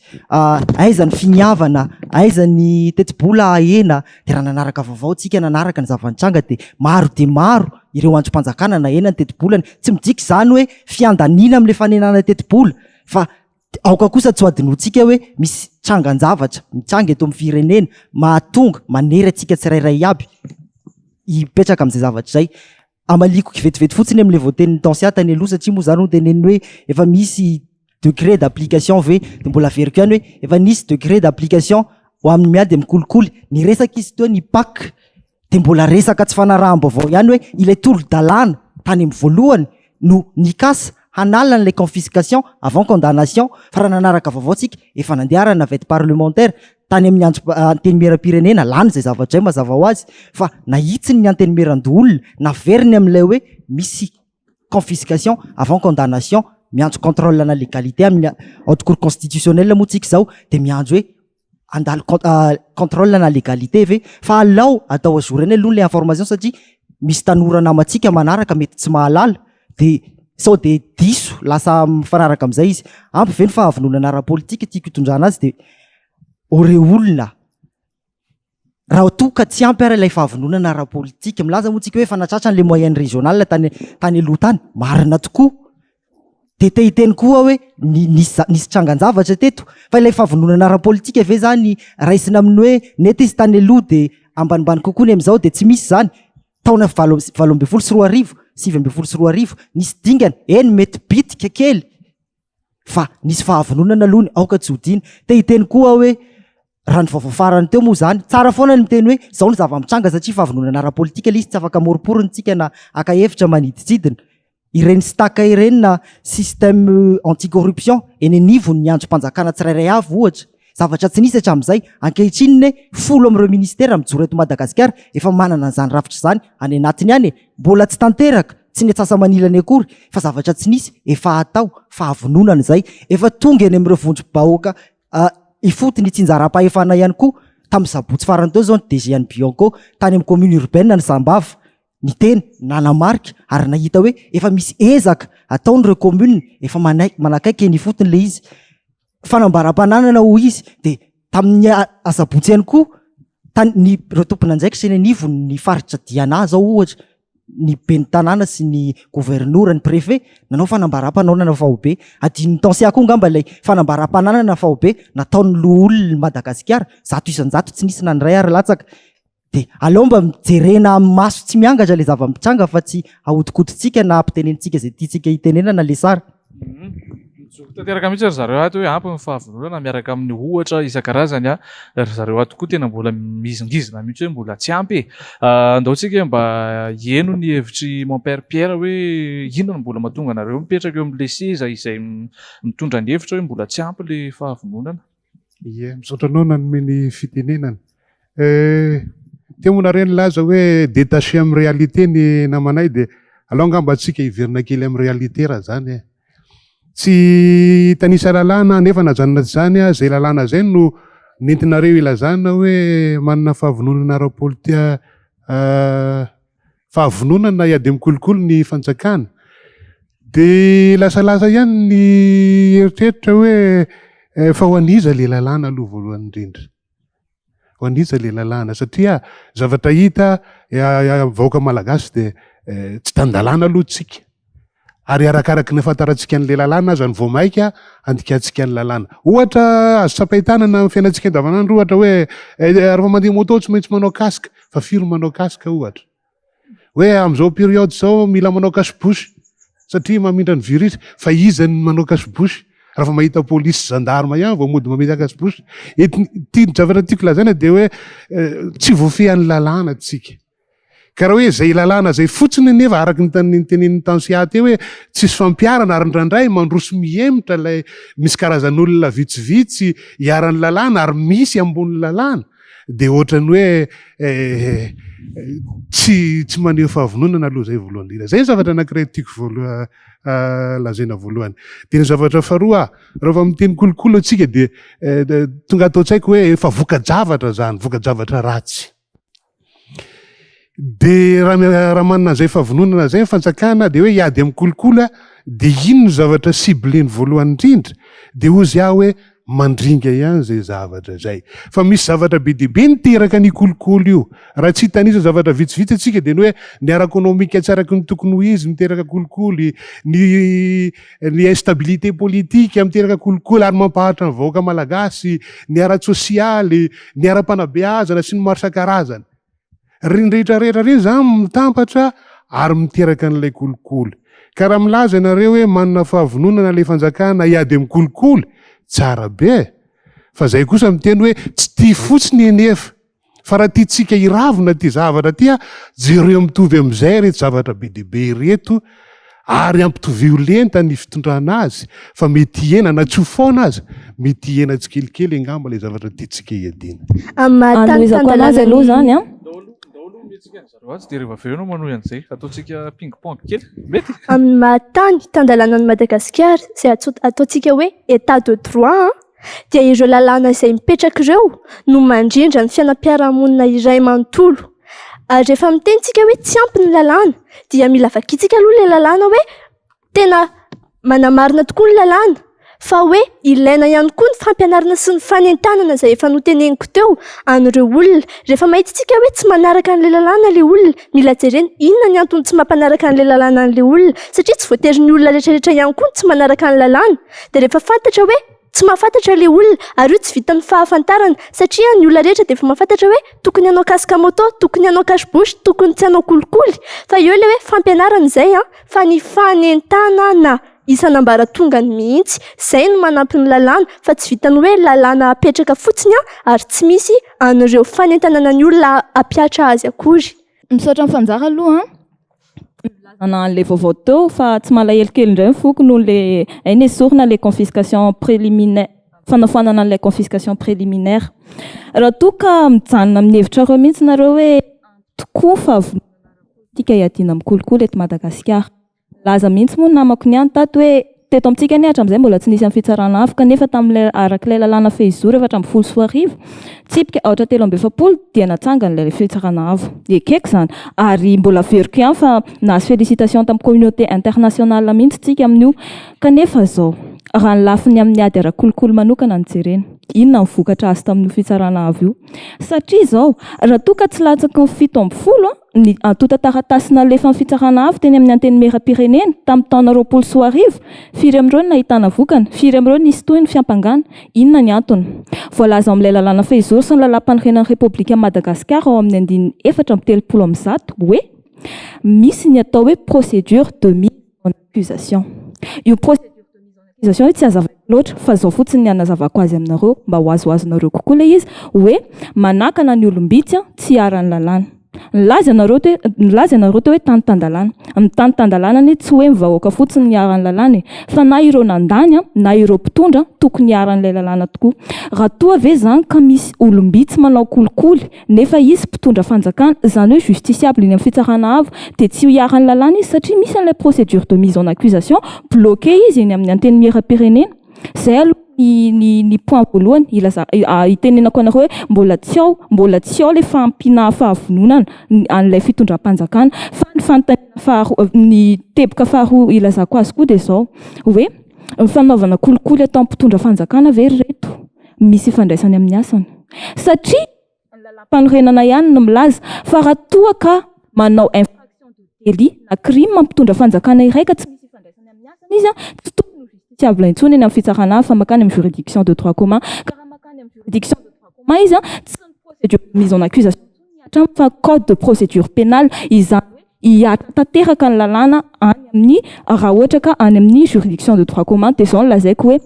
aiza ny finiavana, aiza ny tetibola ahena? Dia raha nanaraka vaovao tsika, nanaraka ny zava-nitranga, dia maro dia maro ireo andrim-panjakana nahena ny tetibolany. Tsy midika izany hoe fiandaniana amin'ilay fanenana tetibola, fa aoka kosa tsy ho adinoantsika hoe misy trangan-javatra mitranga eto amin'ny firenena mahatonga manery antsika tsirairay aby hipetraka amin'izay zavatra izay. Amaliko vetivety fotsiny amin'ilay voatenin'ny Tansia tany aloha, satria moa zany ho teneniny hoe efa misy décret d'application ve? Dia mbola averiko ihany hoe efa nisy décret d'application ho amin'ny miady amin'ny kolikoly. Ny resaka izy teo ny PAC, dia mbola resaka tsy fanaraham-baovao ihany hoe ilay tolo-dalàna tany amin'ny voalohany no nikasa hanala an'ilay confiscation avant condamnation. Fa raha nanaraka vaovao tsika, efa nandeha ara navette parlementaire tany amin'ny antenimieram-pirenena, lany izay zavatra izay mazava ho azy, fa nahitsiny ny antenimieran-doholona, naveriny amin'ilay hoe misy confiscation avant condamnation. Miantso contrôle na légalité amin'ny haute cour constitutionnelle moa tsika izao, dia miantso hoe andalo contrôle na légalité ve? Fa alao atao à jour eny aloha ilay information, satria misy tanora namantsika manaraka mety tsy mahalala, dia sao dia diso lasa mifanaraka amin'izay izy. Ampy ve ny fahavononana ara-politika tiako hitondrana azy? Dia Ô rey olona a! Raha toa ka tsy ampy ary ilay fahavononana ara-politika, milaza moa tsika hoe efa nahatratra an'ilay moyenne régionale tany tany aloha tany, marina tokoa. Dia te hiteny koa aho hoe ny nisy nisy trangan-javatra teto, fa ilay fahavononana ara-politika ve zany raisina amin'ny hoe nety izy tany aloha dia ambanimbany kokoa ny amin'izao dia tsy misy izany? Taona valo 2018, 2019, nisy dingana, eny mety bitika kely fa nisy fahavononana aloha ny aoka tsy hodiana. Te hiteny koa aho hoe raha ny vaovao farany teo moa izany, tsara foana ny miteny hoe izao ny zava-mitranga satria fahavononana ara-politika ilay izy, tsy afaka amoromporony tsika na haka hevitra manidintsidina. Ireny STAC ireny na système anti-corruption eny anivon'ny andrim-panjakana tsirairay avy ohatra, zavatra tsy nisy hatramin'izay. Ankehitriny ne, 10 amin'ireo ministera mijoro eto Madagasikara efa manana an'izany rafitra izany any anatiny any e! Mbola tsy tanteraka, tsy ny antsasa-manilany akory, fa zavatra tsy nisy, efa atao, fahavononana izay. Efa tonga eny amin'ireo vondrom-bahoaka ifotony itsinjaram-pahefana ihany koa, tamin'ny sabotsy farany teo izao ny DG an'ny Bianco, tany amin'ny commune urbaine ny Sambava, niteny, nanamarika ary nahita hoe efa misy ezaka ataon'ireo commune efa manakaiky eny ifotony ilay izy. Fanambaram-pananana hoy izy dia tamin'ny asabotsy ihany koa tany ny ireo tompon'andraikitra eny anivon'ny faritra Diana izao ohatra ny ben'ny tanàna sy ny governora, ny préfet nanao fanambaram-pananana faobe. Adinon'i Tancia koa angamba ilay fanambaram-pananana faobe nataon'ny loholon'i Madagasikara, 100% tsy nisy na ny iray ary latsaka. Dia aleo mba jerena amin'ny maso tsy miangatra ilay zava-mitranga fa tsy ahodikodintsika na ampitenenintsika izay tiantsika hitenenana ilay sary. Mijoro tanteraka mihitsy ry zareo ato hoe ampy ny fahavononana miaraka amin'ny ohatra isan-karazany a. Ry zareo ato koa tena mbola mihizingizina mihitsy hoe mbola tsy ampy e. Andao tsika mba hiheno ny hevitr'i mon père Pierre hoe inona no mbola mahatonga anareo mipetraka eo amin'ilay seza izay mitondra ny hevitra hoe mbola tsy ampy ilay fahavononana. Ie, misaotra anao nanome ny fitenenana. Eh, teo moa nareo nilaza hoe détaché amin'ny réalité ny namanay dia alao angamba antsika hiverina kely amin'ny réalité raha zany e. Tsy hitanisa lalàna nefa najanona tsy zany ah, zay lalàna zay no nentinareo ilazana hoe manana fahavononana ara-politika fahavononana hiady amin'ny kolikoly ny fanjakana. Dia lasalasa ihany ny eritreritra hoe eh, fa ho an'iza le lalàna aloha voalohany indrindra. Ho an'iza le lalàna satria zavatra hita eh, eh, vahoaka malagasy dia tsy tan-dalàna aloha tsika. Ary arakaraky ny ahafantarantsika an'ilay lalàna aza no vao maika andikantsika ny lalàna. Ohatra azo tsapain-tanana amin'ny fiainantsika andavanandro ohatra hoe rehefa mandeha moto tsy maintsy manao casque, fa firy manao casque ohatra? Hoe amin'izao période izao mila manao cache-bouche satria mamindra ny virus, fa iza no manao cache-bouche? Raha vao mahita polisy sy gendarme ihany vao mody mamindra cache-bouche. Ety ty zavatra tiako lazaina dia hoe tsy voafehin'ny lalàna tsika. Ka raha hoe izay lalàna izay fotsiny anefa, araka ny notenenin'i Tancia teo hoe tsisy fampiharana ary indraindray mandroso mihemotra ilay misy karazan'olona vitsivitsy iharan'ny lalàna ary misy ambonin'ny lalàna dia ohatran'ny hoe tsy tsy maneho fahavononana aloha izay voalohany indrindra. Izay ny zavatra anankiray tiako voaloha lazaina voalohany. Dia ny zavatra faharoa, rehefa miteny kolikoly antsika dia tonga ato an-tsaiko hoe efa voka-javatra izany, voka-javatra ratsy. Dia raha manana an'izay fahavononana izay ny fanjakana dia hoe hiady amin'ny kolikoly dia ino no zavatra cibleny voalohany indrindra? Dia hozy aho hoe mandringa ihany izay zavatra izay. Fa misy zavatra be dia be niteraka an'io kolikoly io. Raha tsy hitanisa zavatra vitsivitsy isika dia ny hoe ny ara-ekonomika tsy araka ny tokony ho izy miteraka kolikoly, ny ny instabilité politique miteraka kolikoly ary mampahantra ny vahoaka malagasy, ny ara-tsosialy, ny ara-panabeazana sy ny maro isan-karazany. Ireny rehetra rehetra ireny izany mitambatra ary miteraka an'ilay kolikoly. Ka raha milaza ianareo hoe manana fahavononana ilay fanjakana hiady amin'ny kolikoly, tsara be. Fa izay kosa miteny hoe tsy tia fotsiny anefa. Fa raha tiantsika hiravona ity zavatra ity, jereo mitovy amin'izay ireto zavatra be dia be ireto ary ampitovio lenta ny fitondrana azy fa mety hihena na tsy ho foana aza, mety hihena tsikelikely angamba ilay zavatra tiantsika hiadiana. Amin'ny maha tany Anohizako anazy aloha izany an. Ndao aloha mihetsika ny zareo atsy dia rehefa avy eo ianao manohy an'izay. Ataontsika ping pong kely. Mety? Amin'ny maha tany tan-dalàna an'i Madagasikara izay ataontsika hoe Etat de droit an, dia ireo lalàna izay mipetraka ireo no mandrindra ny fiainam-piarahamonina iray manontolo. Ary rehefa miteny isika hoe tsy ampy ny lalàna dia mila vakintsika aloha ilay lalàna hoe tena manamarina tokoa ny lalàna. Fa hoe ilaina ihany koa ny fampianarana sy ny fanentanana izay efa noteneniko teo an'ireo olona. Rehefa mahita isika hoe tsy manaraka an'ilay lalàna ilay olona, mila jerena inona ny antony tsy mampanaraka an'ilay lalàna an'ilay olona. Satria tsy voatery ny olona rehetrarehetra ihany koa no tsy manaraka ny lalàna. Dia rehefa fantatra hoe tsy mahafantatra ilay olona, ary io tsy vitan'ny fahafantarana, satria ny olona rehetra dia efa mahafantatra hoe tokony hanao casque moto, tokony hanao cache bouche, tokony tsy hanao kolikoly. Fa eo ilay hoe fampianarana izay an, fa ny fanentanana. isan'ambaratongany mihitsy. Izay no manampy ny lalàna fa tsy vitan'ny hoe lalàna apetraka fotsiny ary tsy misy an'ireo fanentanana ny olona hampihatra azy akory. Misaotra an'i Fanjara aloha an! Nilazana an'ilay vaovao teo fa tsy malahelo kely indray ny foko noho ilay hay nesorina ilay confiscation préliminaire, fanafoanana an'ilay confiscation préliminaire. Raha toa ka mijanona amin'ny hevitrareo mihitsy nareo hoe ampy tokoa fa vonona ara-politika hiadiana amin'ny kolikoly eto Madagasikara. Nilaza mihitsy moa ny namako niany tato hoe teto amintsika anie hatramin'izay mbola tsy nisy amin'ny fitsarana avo kanefa tamin'ilay araka ilay lalàna fehizoro 2014 tsipika aotra 43 dia natsangana ilay fitsarana avo. Ekeko izany ary mbola averiko ihany fa nahazo félicitation tamin'ny communauté internationale mihitsy tsika amin'io kanefa izao raha ny lafiny amin'ny ady ara-kolikoly manokana no jerena inona ny vokatra azo tamin'io fitsarana avo io satria izao raha toa ka tsy latsaky ny 17 Ny antontan-taratasy nalefan'ny Fitsarana Avo teny amin'ny Antenimierampirenena tamin'ny taona 2020, firy amin'ireo no nahitana vokany, firy amin'ireo nisy tohiny ny fiampangana, inona ny antony? Voalaza ao amin'ilay lalàna fehizoro sy ny lalàmpanorenan'ny Repoblikan'i Madagasikara ao amin'ny andininy 134 hoe misy ny atao hoe procédure de mise en accusation. Io procédure de mise en accusation io tsy hazavaiko loatra fa izao fotsiny ny hanazavako azy aminareo mba ho azoazonareo kokoa ilay izy hoe manakana ny olom-bitsy tsy hiharan'ny lalàna. Nilaza ianareo teo nilaza ianareo teo hoe tany tan-dalàna. Ny tany tan-dalàna anie tsy hoe ny vahoaka fotsiny no hiharan'ny lalàna e, fa na ireo nandany na ireo mpitondra tokony hiharan'ilay lalàna tokoa. Raha toa ve izany ka misy olom-bitsy manao kolikoly nefa izy mpitondra fanjakana, izany hoe justiciable eny amin'ny fitsarana avo, dia tsy hiharan'ny lalàna izy satria misy an'ilay procédure de mise en accusation, bloqué izy eny amin'ny antenimierampirenena. Izay aloha ny ny ny point voalohany ilaza hitenenako anareo hoe mbola tsy ao mbola tsy ao ilay fahampiana fahavononana an'ilay fitondram-panjakana. Fa ny fanontaniana faharoa ny teboka faharoa ilazako azy koa dia izao hoe ny fanaovana kolikoly atao amin'ny mpitondra fanjakana ve ry reto misy ifandraisany amin'ny asany? Satria ny lalàmpanorenana ihany no milaza fa raha toa ka manao infraction de délit na crime ny mpitondra fanjakana iray ka tsy misy ifandraisany amin'ny asany izy, tsy tokony ho justiciable intsony eny amin'ny fitsarana fa mankany amin'ny juridiction de droit commun. Ka raha mankany amin'ny juridiction de droit commun izy, tsy ny procédure de mise en accusation intsony no hihatra aminy fa code de procédure pénale, izany hoe hihatra tanteraka ny lalàna any amin'ny raha ohatra ka any amin'ny juridiction de droit commun dia izao no lazaiko hoe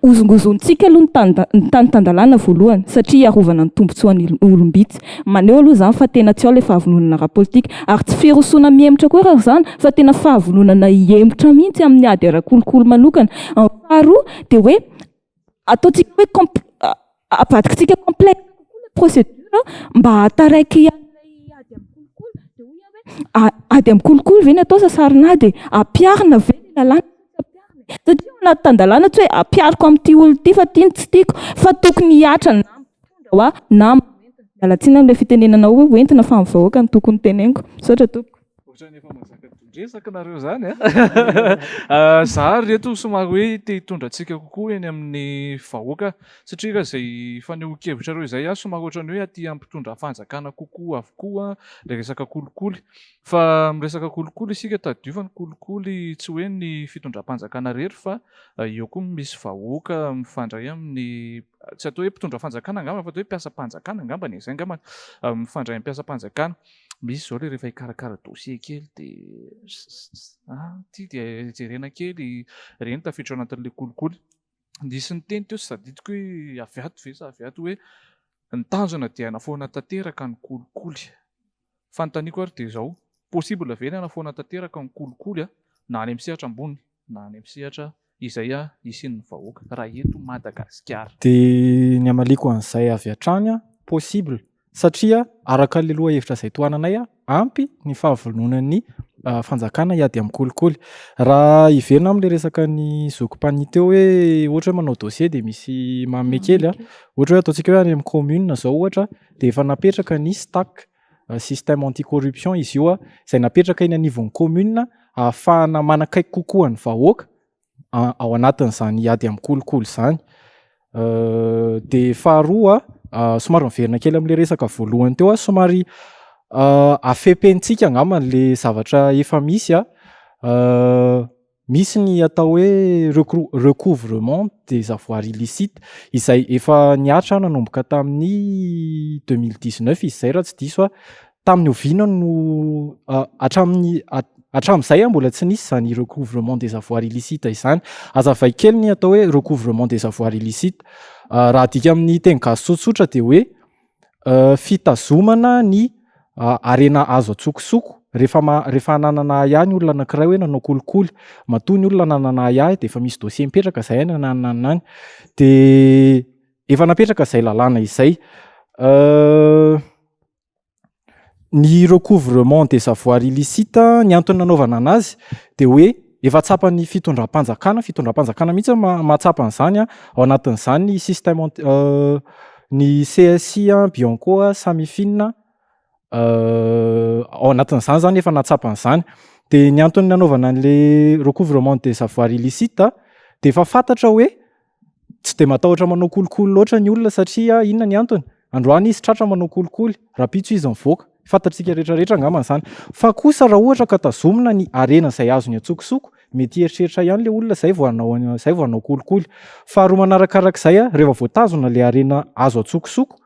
hozongozontsika aloha ny tany ny tany tan-dalàna voalohany satria hiarovana ny tombontsoan'ny olom-bitsy. Maneho aloha izany fa tena tsy ao ilay fahavononana ara-politika ary tsy firosoana mihemotra koa ary izany fa tena fahavononana hihemotra mihitsy amin'ny ady ara-kolikoly manokana. Ny faharoa dia hoe ataontsika hoe comp- avadikitsika complexe kokoa ilay procédure mba hahataraiky an'ilay ady amin'ny kolikoly. Dia hoy aho hoe ady amin'ny kolikoly ve ny atao sa sarin'ady e? Ampiharina ve ny lalàna sa tsy ampiharina e? Satria ao anaty tan-dalàna tsy hoe ampihariko amin'ity olona ity fa ity no tsy tiako fa tokony hihatra na mitondra ho ahy na hoentina. Miala tsiny amin'ilay fitenenana hoe hoentina fa amin'ny vahoaka no tokony teneniko. Misaotra tompoko. Ohatran'ny efa mahazaka don-dresaka nareo zany a! Za ry reto somary hoe te hitondra antsika kokoa eny amin'ny vahoaka satria raha izay fanehoan-kevitrareo izay a somary ohatran'ny hoe aty amin'ny mpitondra fanjakana kokoa avokoa ilay resaka kolikoly. Fa miresaka kolikoly isika tadidio fa ny kolikoly tsy hoe ny fitondram-panjakana irery fa eo koa misy vahoaka mifandray amin'ny tsy atao hoe mpitondra fanjakana angamba fa atao hoe mpiasam-panjakana angambany e, izay angambany mifandray amin'ny mpiasam-panjakana. Misy izao ilay rehefa hikarakara dossier kely dia ah ity dia jerena kely, ireny tafiditra ao anatin'ilay kolikoly. Nisy niteny teo tsy tadidiko hoe avy ato ve sa avy ato hoe ny tanjona dia hanafoana tanteraka ny kolikoly. Fanontaniako ary dia izao, possible ve ny hanafoana tanteraka ny kolikoly na any amin'ny sehatra ambony na any amin'ny sehatra izay hisian'ny vahoaka raha eto Madagasikara. Dia ny hamaliako an'izay avy hatrany, possible, satria araka ilay lohahevitra izay tohananay, ampy ny fahavononan'ny fanjakana hiady amin'ny kolikoly. Raha hiverina amin'ilay resaka ny zoky mpania teo hoe ohatra hoe manao dossier dia misy manome kely, ohatra hoe ataontsika hoe any amin'ny commune izao ohatra dia efa napetraka ny STAC, système anti corruption izy io, izay napetraka eny anivon'ny commune ahafahana manakaiky kokoa ny vahoaka. ao anatin'izany ady amin'ny kolikoly izany. Dia faharoa, somary miverina kely amin'ilay resaka voalohany teo aho, somary afempentsika angamba le zavatra efa misy a. Misy ny atao hoe recouvrement des avoirs illicites izay efa nihatra nanomboka tamin'ny 2019 izy izay raha tsy diso aho. Tamin'ny oviana no hatramin'ny hatramin'izay mbola tsy nisy izany recouvrement des avoirs illicites izany. Hazavaiko kely ny atao hoe recouvrement des avoirs illicites. Raha adika amin'ny teny gasy tsotsotra dia hoe fitazomana ny harena azo an-tsokosoko rehefa rehefa hananana ahiahy ny olona anankiray hoe nanao kolikoly. Matoa ny olona nanana ahiahy dia efa misy dossier mipetraka izay any ananana any. Dia efa napetraka izay lalàna izay. Ny recouvrement des avoirs illicites, ny antony nanaovana anazy dia hoe efa tsapan'ny fitondram-panjakana, fitondram-panjakana mihitsy mahatsapa an'izany a, ao anatin'izany ny système ny CSI, Bianco, Samifin, ao anatin'izany zany efa nahatsapa an'izany. Dia ny antony nanaovana an'le recouvrement des avoirs illicites dia efa fantatra hoe tsy de matahotra manao kolikoly loatra ny olona satria inona ny antony? Androany izy tratra manao kolikoly, rahampitso izy mivoaka. Fantatsika rehetrarehetra angamba izany. Fa kosa raha ohatra ka tazomina ny harena izay azony an-tsokosoko, mety hieritreritra ihany le olona zay vao hanao zay vao hanao kolikoly. Faharoa manarakarak'izay a, rehefa voatazona le harena azo an-tsokosoko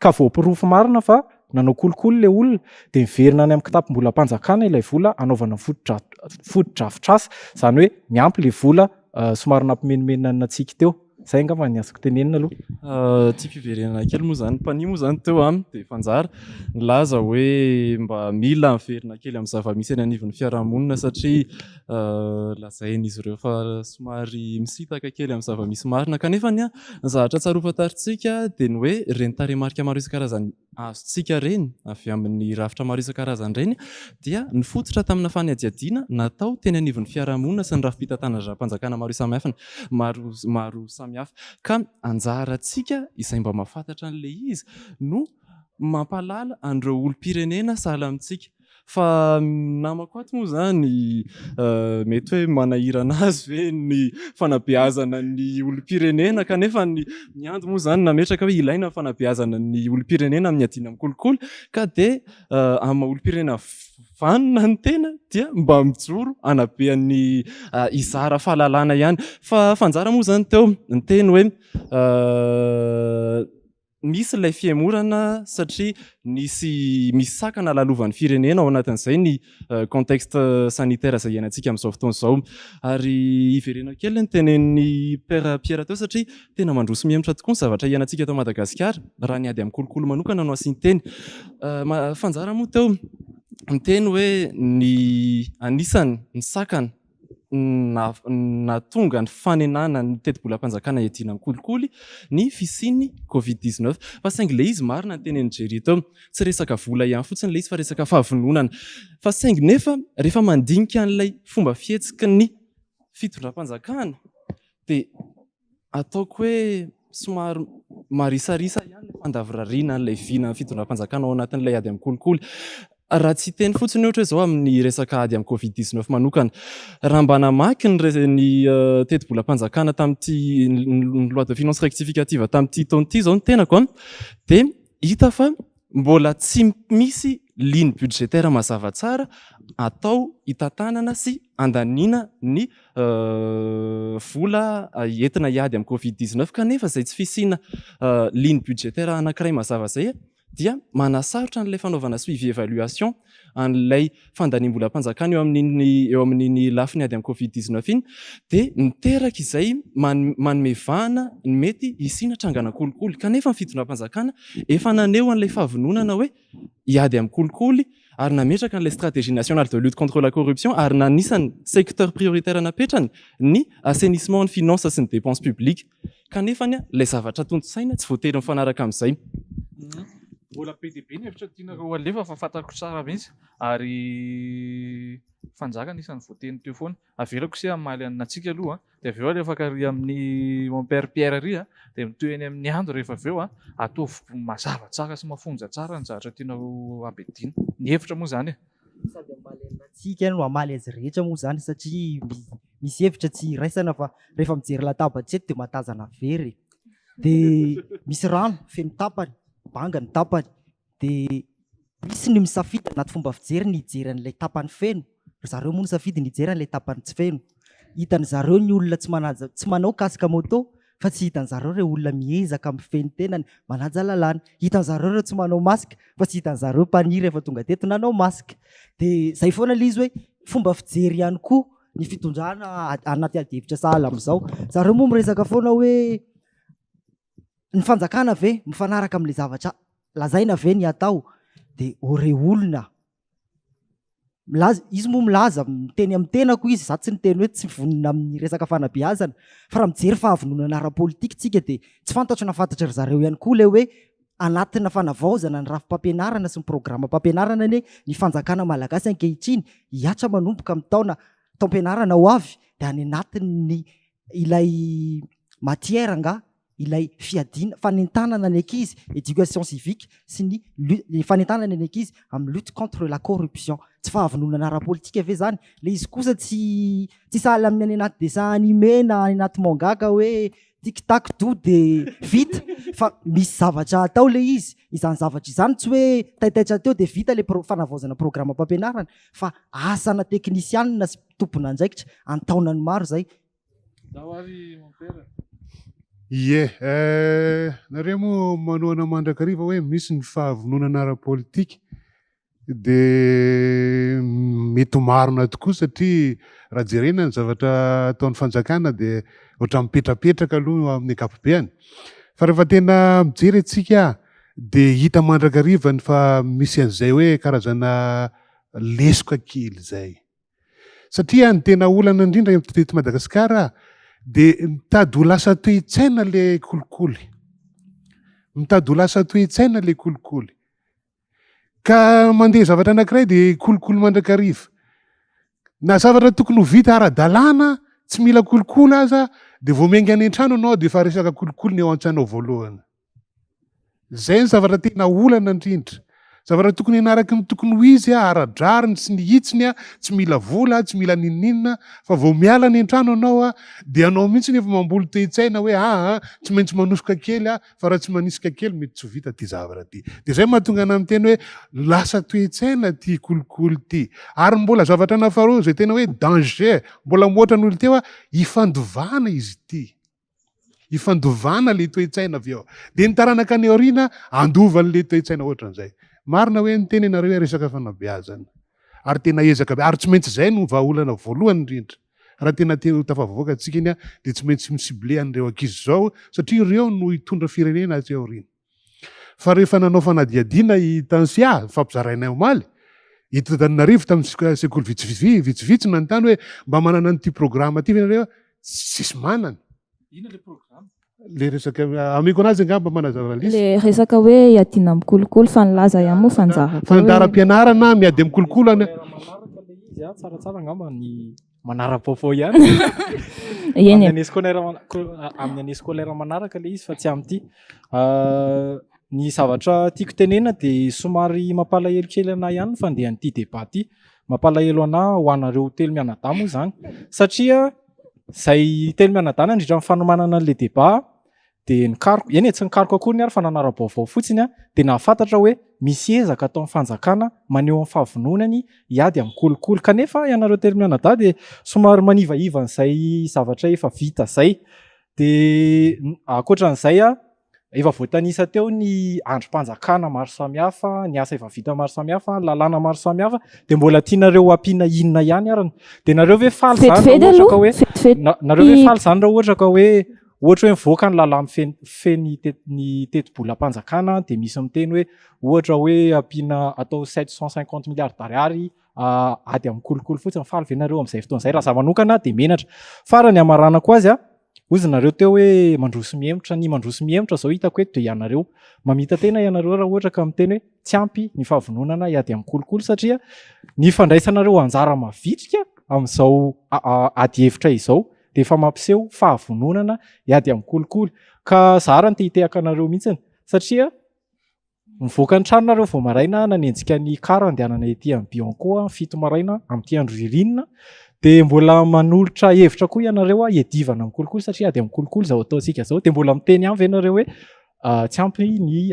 ka voaporofo marina fa nanao kolikoly le olona dia miverina any amin'ny kitapom-bolam-panjakana ilay vola hanaovana fotodrafitrasa. Izany hoe miampy le vola somary nampimenomenona antsika teo. Zay angamba ny azoko tenenina aloha. Tiako hiverenana kely moa zany, Mpania moa zany teo a, dia Fanjara nilaza hoe mba mila miverina kely amin'ny zava-misy eny anivon'ny fiarahamonina satria lazain'izy ireo fa somary misintaka kely amin'ny zava-misy marina. Kanefa ny zavatra tsara ho fantarintsika dia ny hoe ireny tarehimarika maro isan-karazany azontsika ireny avy amin'ny rafitra maro isan-karazany ireny dia nifototra tamina fanadihadiana natao teny anivon'ny fiarahamonina sy ny rafi-pitantanam-panjakana maro samihafa maro maro samihafa. Ka anjarantsika izay mba mahafantatra an'ilay izy no mampahalala an'ireo olom-pirenena sahala amintsika. Fa namako ato moa zany mety hoe manahirana azy ve ny fanabeazana ny olom-pirenena, kanefa ny Ando moa zany nametraka hoe ilaina ny fanabeazana ny olom-pirenena amin'ny adina amin'ny kolikoly, ka dia amin'ny maha olom-pirenena vanona ny tena dia mba mijoro hanabe ny hizara fahalalana ihany. Fa Fanjara moa zany teo niteny hoe misy ilay fihemorana satria nisy misy sakana lalovan'ny firenena ao anatin'izay ny contexte sanitaire izay iainantsika amin'izao fotoana izao. Ary hiverena kely ny tenenin'ny Père Pierre teo satria tena mandroso mihemotra tokoa ny zavatra iainantsika eto Madagasikara raha ny ady amin'ny kolikoly manokana no asian-teny. Fanjara moa teo niteny hoe ny anisany ny sakana nahatonga ny fanenana ny tetibolam-panjakana hiadiana amin'ny kolikoly ny fisian'ny Covid 19. Fa saingy ilay izy marina ny tenenin'i Jerry teo, tsy resaka vola ihany fotsiny ilay izy fa resaka fahavononana. Fa saingy nefa rehefa mandinika an'ilay fomba fihetsiky ny fitondram-panjakana dia ataoko hoe somary marisarisa ihany ilay fandavorariana an'ilay vinan'ny fitondram-panjakana ao anatin'ilay ady amin'ny kolikoly. Raha tsy hiteny fotsiny ohatra hoe izao amin'ny resaka ady amin'ny Covid 19 manokana, raha mba namaky ny ny tetibolam-panjakana tamin'ity ny loi de finances rectificative tamin'ity taona ity izao ny tenako an, dia hita fa mbola tsy misy ligne budgétaire mazava tsara atao hitantanana sy handaniana ny vola entina hiady amin'ny Covid 19, kanefa izay tsy fisiana ligne budgétaire anankiray mazava izay dia manasarotra an'ilay fanaovana suivi évaluation an'ilay fandaniam-bolam-panjakana eo amin'iny eo amin'iny lafiny ady amin'ny Covid 19 iny, dia miteraka izay manome vahana ny mety hisiana trangana kolikoly, kanefa ny fitondram-panjakana efa naneho an'ilay fahavononana hoe hiady amin'ny kolikoly ary nametraka an'ilay stratégie nationale de lutte contre la corruption, ary nanisany secteur prioritaire napetrany ny assainissement ny finance sy ny dépense publique, kanefa ilay zavatra tontosaina tsy voatery mifanaraka amin'izay. Mbola be dia be ny hevitra tianareo alefa fa fantako tsara mihitsy, ary Fanjaka anisan'ny voateny teo foana. Avelako se hamaly antsika aloha dia avy eo alefaka ary amin'ny mon père Pierre ary dia mitohy eny amin'ny Ando rehefa avy eo a, ataovy mazava tsara sy mafonja tsara ny zavatra tianareo ampiadiana. Ny hevitra moa izany e. Sady hamaly antsika no hamaly azy rehetra moa izany satria. Misy hevitra tsy iraisana fa rehefa mijery latabatra eto dia mahatazana vera e. Dia misy rano feno tapany, banga ny tapany. Dia misy ny misafidy anaty fomba fijery ny hijery an'ilay tapany feno, ry zareo moa nisafidy ny hijery an'ilay tapany tsy feno. Hitan'ny zareo ny olona tsy manaja, tsy manao casque moto fa tsy hitan'ny zareo ireo olona miezaka mifehy ny tenany, manaja lalàna. Hitan'ny zareo ireo tsy manao masque fa tsy hitan'ny zareo mpaniry rehefa tonga teto nanao masque. Dia izay foana ilay izy hoe fomba fijery ihany koa ny fitondrana anaty adihevitra sahala amin'izao. Zareo moa miresaka foana hoe ny fanjakana ve mifanaraka amin'ilay zavatra lazaina ve ny atao dia ô re olona milaza izy moa milaza miteny amin'ny tenako izy za tsy niteny hoe tsy vonona amin'ny resaka fanabeazana fa raha mijery fahavononana ara-politika tsika dia tsy fantatro na fantatry ry zareo ihany koa ilay hoe anatina fanavaozana ny rafi-pampianarana sy ny programam-pampianarana anie ny fanjakana malagasy ankehitriny hihatra manomboka amin'ny taona taom-pianarana ho avy dia any anatin'ny ilay matière angaha ilay fiadiana fanentanana ny ankizy éducation civique sy ny ny fanentanana ny ankizy amin'ny lutte contre la corruption tsy fahavononana ara-politika ve zany le izy kosa tsy tsy sahala amin'ny any anaty dessin animé na any anaty manga ka hoe tic tac do de vita fa misy zavatra atao le izy izany zavatra izany tsy hoe taitaitra teo de vita le pro- fanavaozana programam-pampianarana fa asana teknisianina sy tompon'andraikitra an-taonany maro zay. Ndao ary mompera. Ie, nareo moa manohana mandrakariva hoe misy ny fahavononana ara-politika dia mety ho marina tokoa satria raha jerena ny zavatra ataon'ny fanjakana dia ohatran'ny mipetrapetraka aloha amin'ny ankapobeny. Fa rehefa tena mijery antsika dia hita mandrakariva ny fa misy an'izay hoe karazana lesoka kely izay. Satria ny tena olana indrindra eto Madagasikara dia mitady ho lasa toe-tsaina le kolikoly. Mitady ho lasa toe-tsaina le kolikoly. Ka mandeha zavatra anankiray dia kolikoly mandrakariva. Na zavatra tokony ho vita ara-dalàna, tsy mila kolikoly aza, dia vao miainga any an-trano ianao dia efa resaka kolikoly ny ao an-tsainao voalohany. Izay ny zavatra tena olana indrindra. Zavatra tokony hanaraka ny tokony ho izy, ara-drariny sy ny hitsiny, tsy mila vola, tsy mila n'inon'inona, fa vao miala any an-trano ianao dia ianao mihitsy no efa mamboly toe-tsaina hoe aa tsy maintsy manosoka kely aho fa raha tsy manisika kely mety tsy ho vita ity zavatra ity. Dia izay mahatonga anah miteny hoe lasa toe-tsaina ity kolikoly ity. Ary mbola zavatra anafaharoa izay tena hoe danger, mbola mihoatra noho ny teo, ifandovana izy ity. Ifandovana le toe-tsaina avy eo. Dia ny taranaka any aoriana handova an'le toe-tsaina ohatran'izay. Marina hoe niteny ianareo hoe resaka fanabeazana. Ary tena ezaka be, ary tsy maintsy izay no vahaolana voalohany indrindra. Raha tena te ho tafavoaka antsika iny dia tsy maintsy mi-cibler an'ireo ankizy izao satria ireo no hitondra firenena aty aoriana. Fa rehefa nanao fanadihadiana i Tansia, nifampizarainay omaly, eto Antananarivo tamin'ny sekoly vitsivitsy vitsivitsy nanontany hoe mba manana an'ity programme ity ve nareo? Tsisy manana. Inona le programme? Le resaka ameko anazy angamba manazava lisy. Le resaka hoe iadiana amin'ny kolikoly fa nilaza ihany moa fa anjara koa hoe. Fandaharam-pianarana miady amin'ny kolikoly any. Manaraka le izy a, tsaratsara angamba ny manara-baovao ihany. Eny e. Amin'ny année scolaire amin'ny année scolaire manaraka le izy fa tsy amin'ity. Ny zavatra tiako tenena dia somary mampalahelo kely anahy ihany ny fandehan'ity débat ity. Mampalahelo anahy ho anareo telo mianadahy moa izany satria izay telo mianadahy nandritra ny fanomanana an'ilay débat dia nikaroka, eny e, tsy nikaroka akory ny ary fa nanara-baovao fotsiny aho, dia nahafantatra hoe misy ezaka ataon'ny fanjakana maneho ny fahavononany hiady amin'ny kolikoly. Kanefa ianareo telo mianadahy dia somary manivaiva an'izay zavatra efa vita izay. Dia ankoatra an'izay, efa voatanisa teo ny andrim-panjakana maro samihafa, ny asa efa vita maro samihafa, ny lalàna maro samihafa, dia mbola tianareo ampiana inona ihany arany? Dia nareo ve faly izany raha ohatra ka hoe, nareo ve faly izany raha ohatra ka hoe Ohatra hoe mivoaka ny lalà mifehy ny ny tetibolam-panjakana dia misy miteny hoe ohatra hoe ampiana atao 750 milliards d'ariary ady amin'ny kolikoly fotsiny, faly ve nareo amin'izay fotoana izay? Raha za manokana dia menatra. Farany hamaranako azy a, hozy nareo teo hoe mandroso mihemotra, ny mandroso mihemotra izao hitako eto dia ianareo. Mamita-tena ianareo raha ohatra ka miteny hoe tsy ampy ny fahavononana hiady amin'ny kolikoly satria ny fandraisanareo anjara mavitrika amin'izao adihevitra izao dia efa mampiseho fahavononana hiady amin'ny kolikoly. Ka za ary no te hitehaka anareo mihitsiny satria mivoaka ny trano nareo vao maraina nanenjika ny car andehanana ety amin'ny Bianco 7 maraina amin'ity andro ririnina. Dia mbola manolotra hevitra koa ianareo hiadivana amin'ny kolikoly satria ady amin'ny kolikoly izao ataontsika izao. Dia mbola miteny ihany ve nareo hoe tsy ampy ny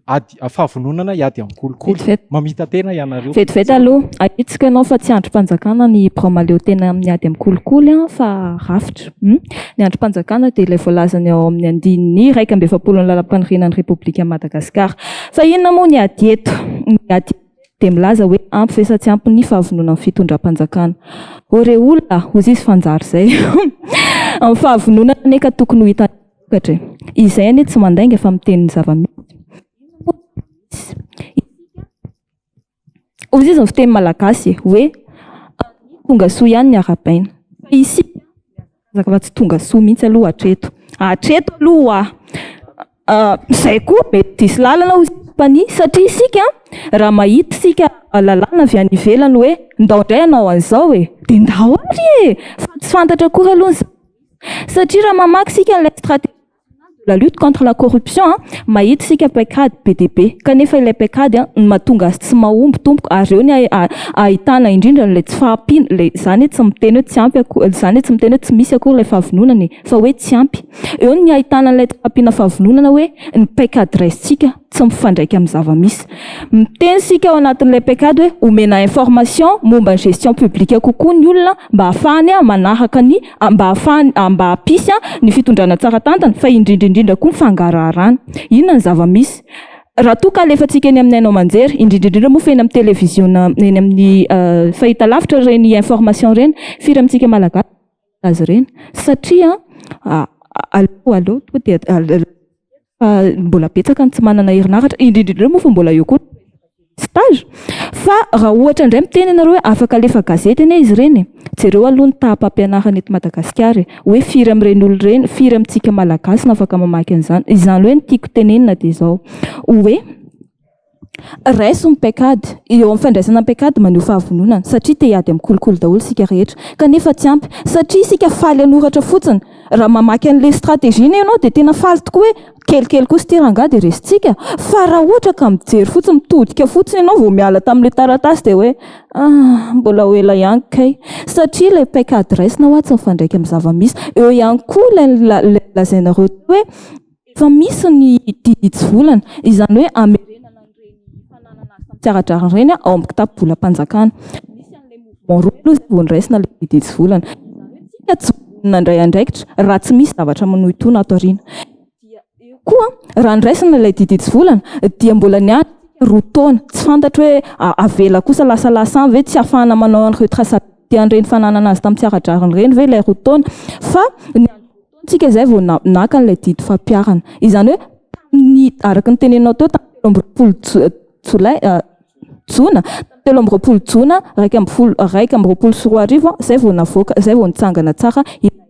ady fahavononana hiady amin'ny kolikoly? Vetivety. Mamita-tena ianareo. Vetivety aloha, ahitsiko ianao fa tsy andrim-panjakana ny birao mahaleo tena amin'ny ady amin'ny kolikoly fa rafitra. Ny andrim-panjakana dia ilay voalazany ao amin'ny andininy 41 ny lalàmpanorenan'ny Repoblikan'i Madagasikara. Fa inona moa ny ady eto? Ny ady eto dia milaza hoe ampy ve sa tsy ampy ny fahavononan'ny fitondram-panjakana. Ô re olona, hozy izy fanjary izay. Ny fahavononana anie ka tokony ho hitan'ny vokatra e. Izay anie tsy mandainga fa miteny ny zava-misy. Inona moa ny zava-misy? Isika, hozy izy ny fiteny malagasy e, hoe ny tonga soa ihany ny arahabaina. Fa isika Miazakazaka fa tsy tonga soa mihitsy aloha hatreto. Hatreto aloha hoa. Izay koa mety diso lalana hoy Mpania satria isika raha mahita isika lalàna avy any ivelany hoe ndao indray hanao an'izao e, dia ndao ary e! Fa tsy fantatra akory aloha ny zava-misy. Satria raha mamaky isika an'ilay stratégie nationale de la lutte contre la corruption, mahita isika paikady be dia be, kanefa ilay paikady no mahatonga azy tsy mahomby tompoko, ary eo ny ahitana indrindra an'ilay tsy fahampiana, ilay izany hoe tsy miteny hoe tsy ampy akory, izany hoe tsy miteny hoe tsy misy akory ilay fahavononana e, fa hoe tsy ampy. Eo ny ahitana an'ilay tsy fahampiana fahavononana hoe ny paikady raisintsika tsy mifandraika amin'ny zava-misy. Miteny isika ao anatin'ilay paikady hoe omena information momba ny gestion publique kokoa ny olona mba hahafahany manaraka ny mba hahafahany mba hampisy ny fitondrana tsara tantana fa indrindra indrindra koa ny fangaraharana. Inona ny zava-misy? Raha toa ka alefantsika eny amin'ny haino aman-jery, indrindra indrindra moa fa eny amin'ny televiziona, eny amin'ny fahitalavitra ireny information ireny, firy amintsika Malagasy no mahita azy ireny? Satria aleo aleo tonga dia fa mbola betsaka ny tsy manana herinaratra, indrindra indrindra moa fa mbola eo koa ny stage. Fa raha ohatra indray miteny ianareo hoe afaka alefa gazety anie izy ireny e, jereo aloha ny taham-pampianarana eto Madagasikara e, hoe firy amin'ireny olona ireny, firy amintsika Malagasy no afaka mamaky an'izany. Izany hoe ny tiako tenenina dia izao, hoe Raiso ny paikady. Eo amin'ny fandraisana ny paikady maneho fahavononana, satria te hiady amin'ny kolikoly daholo isika rehetra. Kanefa tsy ampy, satria isika faly hanoratra fotsiny. Raha mamaky an'ilay stratégie anie ianao dia tena faly tokoa hoe kelikely kosa ity rangahy dia resintsika. Fa raha ohatra ka mijery fotsiny, mitodika fotsiny ianao vao miala tamin'ilay taratasy dia hoe ah, mbola ho ela ihany kay. Satria ilay paikady raisina hoa tsy mifandraika amin'ny zava-misy. Eo ihany koa ilay lazainareo teo hoe Efa misy ny didy hitsivolana, izany hoe hamerenana an'ireny fananana azy tamin'ny tsy ara-drariny ireny ao amin'ny kitapo-bolam-panjakana. Nisy an'ilay mouvement roa aloha izay vao noraisina ilay didy hitsivolana. Izany hoe tsika tsy vonona handray andraikitra raha tsy misy zavatra manohintohina ato aoriana. Dia eo koa, raha noraisina ilay didy hitsivolana dia mbola niandry tsika roa taona. Tsy fantatro hoe avela kosa lasalasa any ve tsy ahafahana manao an'ireo traçabilité an'ireny fananana azy tamin'ny tsy ara-drariny ireny ve ilay roa taona. Fa ny Tsika izay vao naka an'ilay didy fampiharana. Izany hoe tamin'ny, araka ny teneninao teo, tamin'ny 23 jolay, jona, 23 jona 2021 izay vao navoaka, izay vao nitsangana tsara ilay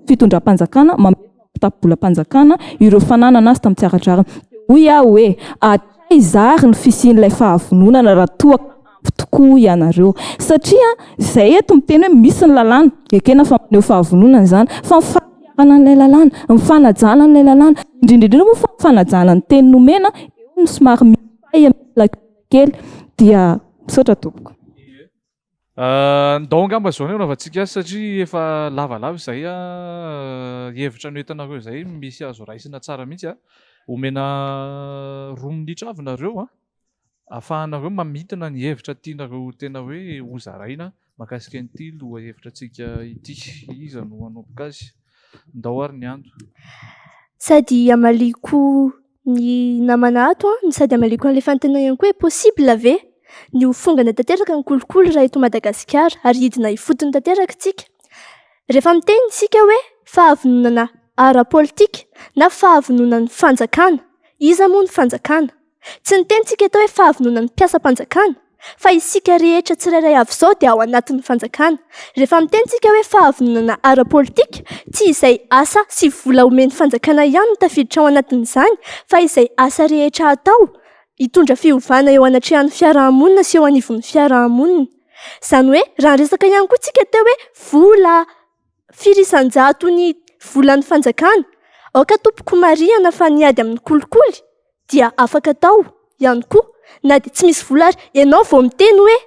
fitondram-panjakana mamerina amin'ny kitapo-bolam-panjakana ireo fananana azy tamin'ny tsy ara-drariny. Dia hoy aho hoe, hatraiza ary ny fisian'ilay fahavononana raha toa ka ampy tokoa ianareo? Satria izay eto miteny hoe misy ny lalàna, ekena fa maneho fahavononana izany, fa ny fampiharana an'ilay lalàna, ny fanajana an'ilay lalàna, indrindra indrindra moa fa ny fanajana ny teny nomena, eo no somary misy faille, misy lacune kely. Dia misaotra tompoko. Ndao angamba izao ny hanaovantsika azy satria efa lavalava izay hevitra noentinareo izay misy azo raisina tsara mihitsy. Omena roa minitra avy nareo ahafahanareo mamintina ny hevitra tianareo tena hoe hozaraina mahakasika an'ity lohahevitra antsika ity. Iza no hanomboka azy? Ndao ary ny Ando. Sady hamaliako ny namana ato no sady hamaliako an'ilay fanontaniana ihany koa hoe possible ve ny ho fongana tanteraka ny kolikoly raha eto Madagasikara ary hidina ifotony tanteraka isika? Rehefa miteny isika hoe fahavononana ara-politika na fahavononan'ny fanjakana, iza moa ny fanjakana? Tsy niteny isika eto hoe fahavononan'ny mpiasam-panjakana fa isika rehetra tsirairay avy izao dia ao anatin'ny fanjakana. Rehefa miteny isika hoe fahavononana ara-politika, tsy izay asa sy vola omen'ny fanjakana ihany no tafiditra ao anatin'izany fa izay asa rehetra atao hitondra fiovana eo anatrehan'ny fiarahamonina sy eo anivon'ny fiarahamonina. Izany hoe raha niresaka ihany koa isika teo hoe vola firy isan-jato ny volan'ny fanjakana, aoka tompoko marihana fa ny ady amin'ny kolikoly dia afaka atao ihany koa na dia tsy misy vola ary. Ianao vao miteny hoe.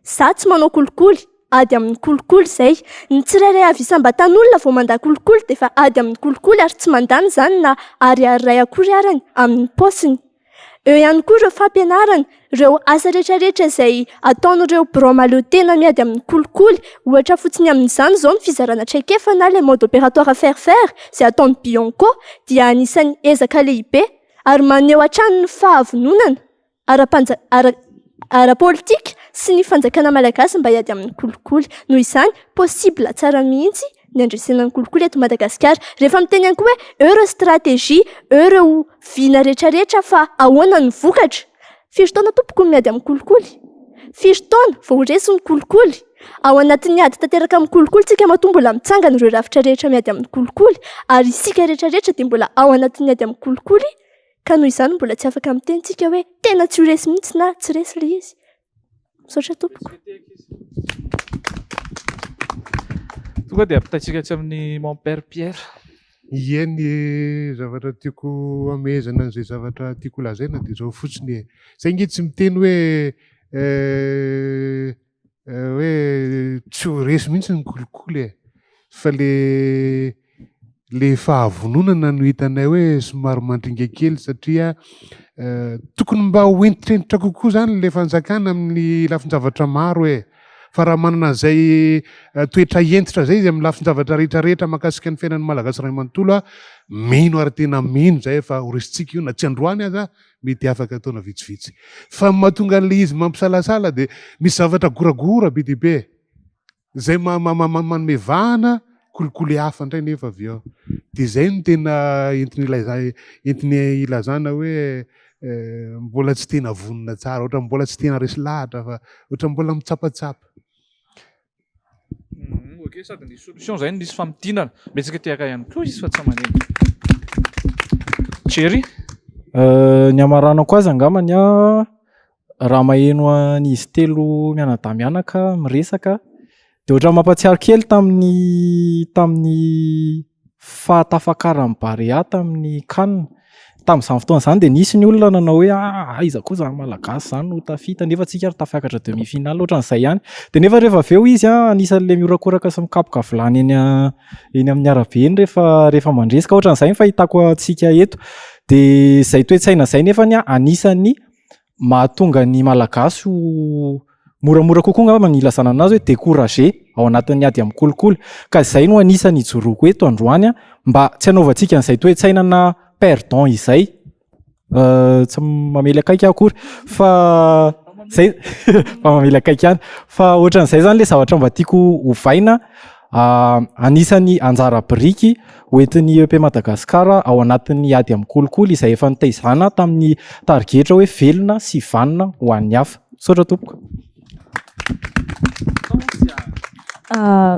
Za tsy manao kolikoly, ady amin'ny kolikoly izay. Ny tsirairay avy isam-batan'olona vao mandà kolikoly dia efa ady amin'ny kolikoly ary tsy mandany izany na ariary iray akory arany amin'ny paosiny. Eo ihany koa ireo fampianarana, ireo asa rehetrarehetra izay ataon'ireo birao mahaleo tena miady amin'ny kolikoly. Ohatra fotsiny amin'izany izao ny fizarana traikefa na ilay mode opératoire faire faire izay ataon'ny Bianco dia anisan'ny ezaka lehibe ary maneho hatrany ny fahavononana ara-panja- ara- ara-politika sy ny fanjakana malagasy mba hiady amin'ny kolikoly. Noho izany, possible tsara mihitsy ny handresena ny kolikoly eto Madagasikara. Rehefa miteny ihany koa hoe eo ireo stratégie, eo ireo vina rehetrarehetra fa ahoana ny vokatra? Firy taona tompoko no miady amin'ny kolikoly? Firy taona vao ho resy ny kolikoly? Ao anatin'ny ady tanteraka amin'ny kolikoly tsika matoa mbola mitsangana ireo rafitra rehetra miady amin'ny kolikoly ary isika rehetrarehetra dia mbola ao anatin'ny ady amin'ny kolikoly ka noho izany mbola tsy afaka miteny tsika hoe tena tsy ho resy mihitsy na tsy resy ilay izy. Misaotra tompoko. Tonga dia ampitaintsika atsy amin'ny mon père Pierre. Ie, ny zavatra tiako hamehezana an'izay zavatra tiako holazaina dia izao fotsiny e. Zay nge tsy miteny hoe hoe tsy ho resy mihitsy ny kolikoly e. Fa le le fahavononana no hitanay hoe somary mandringa kely satria tokony mba ho hentitrentitra kokoa zany le fanjakana amin'ny lafin-javatra maro e. Fa raha manana an'izay toetra hentitra zay izy amin'ny lafin-javatra rehetrarehetra mahakasika ny fiainan'ny Malagasy iray manontolo, mino ary tena mino zay fa ho resintsika io na tsy androany aza mety afaka taona vitsivitsy. Fa ny mahatonga an'le izy mampisalasala dia misy zavatra goragora be dia be e. Izay manome vahana kolikoly hafa indray nefa avy eo. Dia izay no tena entiny ilaiza- entiny ilazana hoe mbola tsy tena vonona tsara, ohatran'ny mbola tsy tena resy lahatra fa ohatran'ny mbola mitsapatsapa. Ok, sady nisy solution izay no nisy famintinana. Betsaka tehaka ihany koa izy fa tsy maneno. Jerry? Ny hamaranako azy angambany an, raha maheno an'izy telo mianadahy mianaka miresaka dia ohatran'ny mampahatsiaro kely tamin'ny tamin'ny fahatafakaran'ny Barea tamin'ny CAN. Tamin'izany fotoana izany dia nisy ny olona nanao hoe ah aiza koa izany Malagasy izany no tafita nefa tsika ary tafiakatra demi finale ohatran'izay ihany. Dia nefa rehefa avy eo izy an anisan'ilay mihorakoraka sy mikapoka vilany eny eny amin'ny arabe eny rehefa rehefa mandresy ka ohatran'izay ny fahitako antsika eto. Dia izay toe-tsaina izay nefany an anisan'ny mahatonga ny Malagasy ho moramora kokoa angamba ny ilazana anazy hoe découragé ao anatin'ny ady amin'ny kolikoly. Ka izay no anisan'ny ijoroako eto androany mba tsy hanaovantsika an'izay toe-tsaina na perdant izay. Tsy mamely akaiky aho akory fa zay fa mamely akaiky ihany. Fa ohatran'izay zany ilay zavatra mba tiako ovaina. Anisan'ny anjara biriky hoentin'ny EP Madagascar ao anatin'ny ady amin'ny kolikoly izay efa nitaizana tamin'ny tarigetra hoe velona sy vanona ho an'ny hafa. Misaotra tompoko.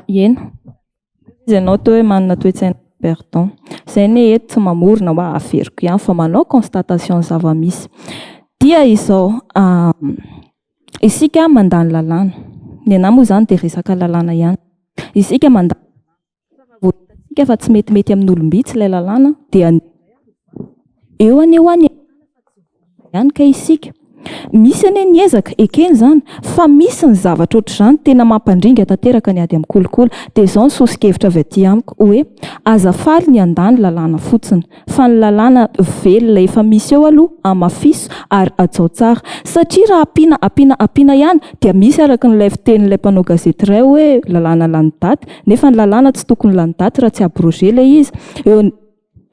Eny, izy ianao toa hoe manana toe-tsaina perdant. Izay anie eto tsy mamorona hoa averiko ihany fa manao constatation ny zava-misy. Dia izao, Isika mandany lalàna. Ny anah moa izany dia resaka lalàna ihany. Isika mandany lalàna. Fa raha vao hitantsika fa tsy metimety amin'olom-bitsy ilay lalàna dia eo anie hoa ny ahitana fa tsy vonona ihany kay isika. Misy anie ny ezaka, ekena izany, fa misy ny zavatra ohatr'izany tena mampandringa tanteraka ny ady amin'ny kolikoly. Dia izao ny soso-kevitra avy aty amiko hoe aza faly ny handany lalàna fotsiny. Fa ny lalàna velona efa misy eo aloha hamafiso ary hajao tsara. Satria raha ampiana ampiana ampiana ihany dia misy araka an'ilay fitenin'ilay mpanao gazety iray hoe lalàna lany daty nefa ny lalàna tsy tokony lany daty raha tsy abrogé ilay izy. Eo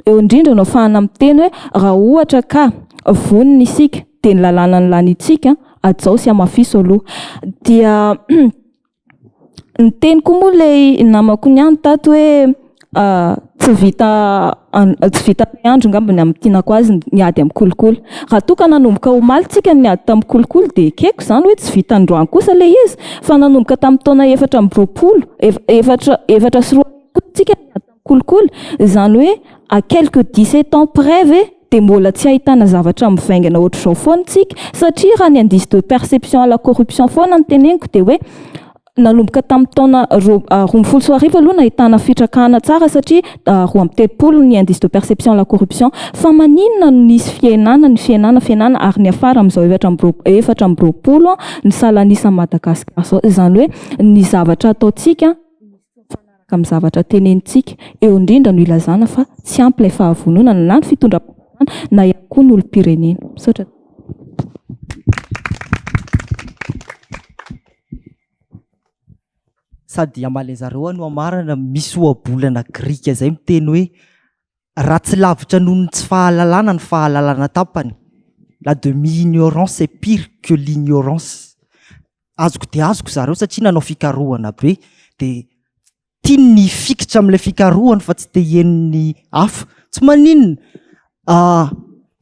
eo indrindra no afahana miteny hoe raha ohatra ka vonona isika dia ny lalàna nolaniantsika hajao sy hamafiso aloha. Dia Niteny koa moa ilay namako niany tato hoe tsy vita tsy vita iray andro angamba ny hamintinako azy ny ady amin'ny kolikoly. Raha toa ka nanomboka omaly tsika ny niady tamin'ny kolikoly dia ekeko izany hoe tsy vita androany kosa ilay izy fa nanomboka tamin'ny taona 24 2004 koa tsika niady tamin'ny kolikoly, izany hoe à quelques 17 ans près ve dia mbola tsy ahitana zavatra mivaingana ohatr'izao foana tsika? Satria raha ny indice de perception à la corruption foana no teneniko dia hoe. Nanomboka tamin'ny taona 2012 aloha nahitana fitrakana tsara satria 32 ny indice de perception la corruption. Fa maninona no nisy fihenana ny fihenana fihenana ary niafara amin'izao 24 ny salan'isan'i Madagasikara izao. Izany hoe ny zavatra ataontsika mifanaraka amin'ny zavatra tenenintsika. Eo indrindra no ilazana fa tsy ampy ilay fahavononana na ny fitondram-panjakana na ihany koa ny olom-pirenena. Misaotra. Sady hamaly an'zareo aho no hamarana, misy ohabolana grika izay miteny hoe ratsy lavitra noho ny tsy fahalalana ny fahalalana tapany, la demi-ignorance est pire que l'ignorance. Azoko dia azoko zareo satria nanao fikarohana be dia tiany ny hifikitra amin'ilay fikarohany fa tsy te hiheno ny hafa. Tsy maninona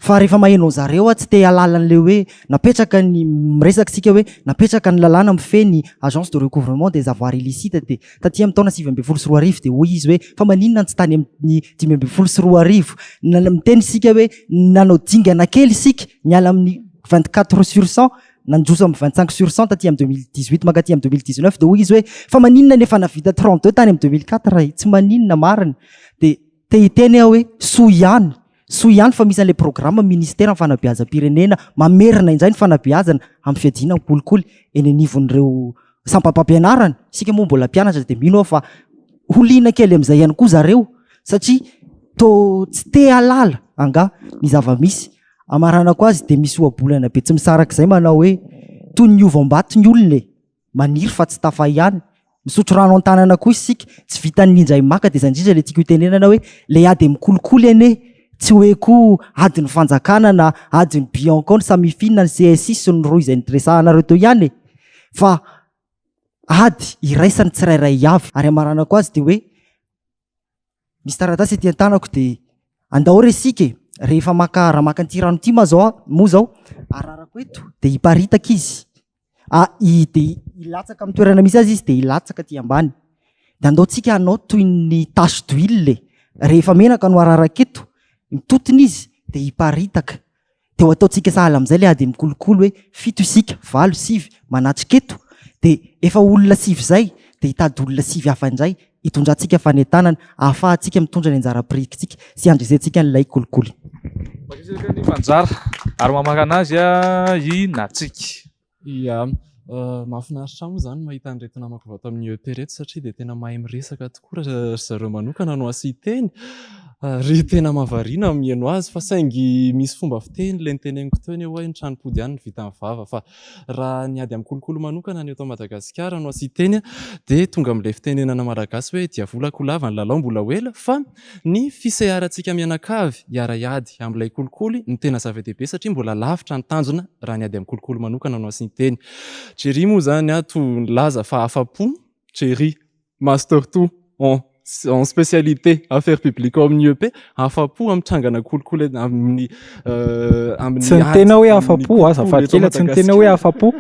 fa rehefa maheno an'zareo aho tsy te hahalala an'ilay hoe napetraka ny, miresaka isika hoe napetraka ny lalàna mifehy ny agence de recouvrement des avoirs illicites dia taty amin'ny taona 2019 dia hoy izy hoe fa maninona no tsy tany amin'ny 2015? Miteny isika hoe nanao dingana kely isika niala amin'ny 24 sur 100 nandroso amin'ny 25 sur 100 taty amin'ny 2018 mankaty amin'ny 2019 dia hoy izy hoe fa maninona nefa navita 32 tany amin'ny 2004 e, tsy maninona marina. Dia te hiteny aho hoe soa ihany, soa ihany fa misy an'ilay programme ministera ny fanabeazam-pirenena mamerina indray ny fanabeazana amin'ny fiadiana ny kolikoly eny anivon'ireo sampam-pampianarana. Isika moa mbola mpianatra dia mino aho fa ho liana kely amin'izay ihany koa zareo satria toa tsy te hahalala angaha ny zava-misy. Amaranako azy dia misy ohabolana be tsy misaraka izay manao hoe toy ny ovam-bato ny olona e! maniry fa tsy tafa ihany. Misotro rano an-tanana koa isika, tsy vitan'ny indray maka dia izay indrindra ilay tiako hitenenana hoe ilay ady amin'ny kolikoly anie tsy hoe koa adin'ny fanjakana na adin'ny Bianco, ny Samifin, ny CSI sy ny rohy izay niresahanareo teo ihany e! fa ady iraisan'ny tsirairay avy. Ary amaranako azy dia hoe Misy taratasy ety an-tanako dia andao re isika e! Rehefa maka raha maka an'ity rano ity ma zao aho moa zao ararako eto dia hiparitaka izy. Ah, i dia hilatsaka amin'ny toerana misy azy izy dia hilatsaka aty ambany. Dia andao tsika hanao toy ny tache d'huile e! Rehefa menaka no araraka eto, mitotona izy dia hiparitaka. Dia ho ataontsika sahala amin'izay ilay ady mikolokolo hoe fito isika, valo, sivy, manatrika eto, dia efa olona sivy izay, dia hitady olona sivy hafa indray hitondrantsika fanentanana ahafahantsika mitondra ny anjara birikintsika sy handresentsika an'ilay kolikoly. Mankasitraka ny Fanjara ary mamarana azy i Natsiky. Ia, mahafinaritra ahy moa izany mahita an'ireto namako avy ato amin'ny EP ireto satria dia tena mahay miresaka tokoa ry zareo manokana no asian-teny ary tena mahavariana ny mihaino azy fa saingy misy fomba fiteny ilay noteneniko teo anie hoe ny tranom-pody ihany no vitan'ny vava fa raha ny ady amin'ny kolikoly manokana ny eto Madagasikara no asian-teny dia tonga amin'ilay fitenenana malagasy hoe diavolako ho lava ny lalao mbola ho ela fa Ny fiseharantsika mianakavy hiara-hiady amin'ilay kolikoly no tena zava-dehibe satria mbola lavitra ny tanjona raha ny ady amin'ny kolikoly manokana no asian-teny. Jerry moa izany ato nilaza fa afa-po, Jerry, Master tout en en spécialité affaires publiques ao amin'ny IEP, afa-po amin'ny trangana kolikoly amin'ny amin'ny Tsy niteny aho hoe afa-po azafady kely, tsy niteny aho hoe afa-po.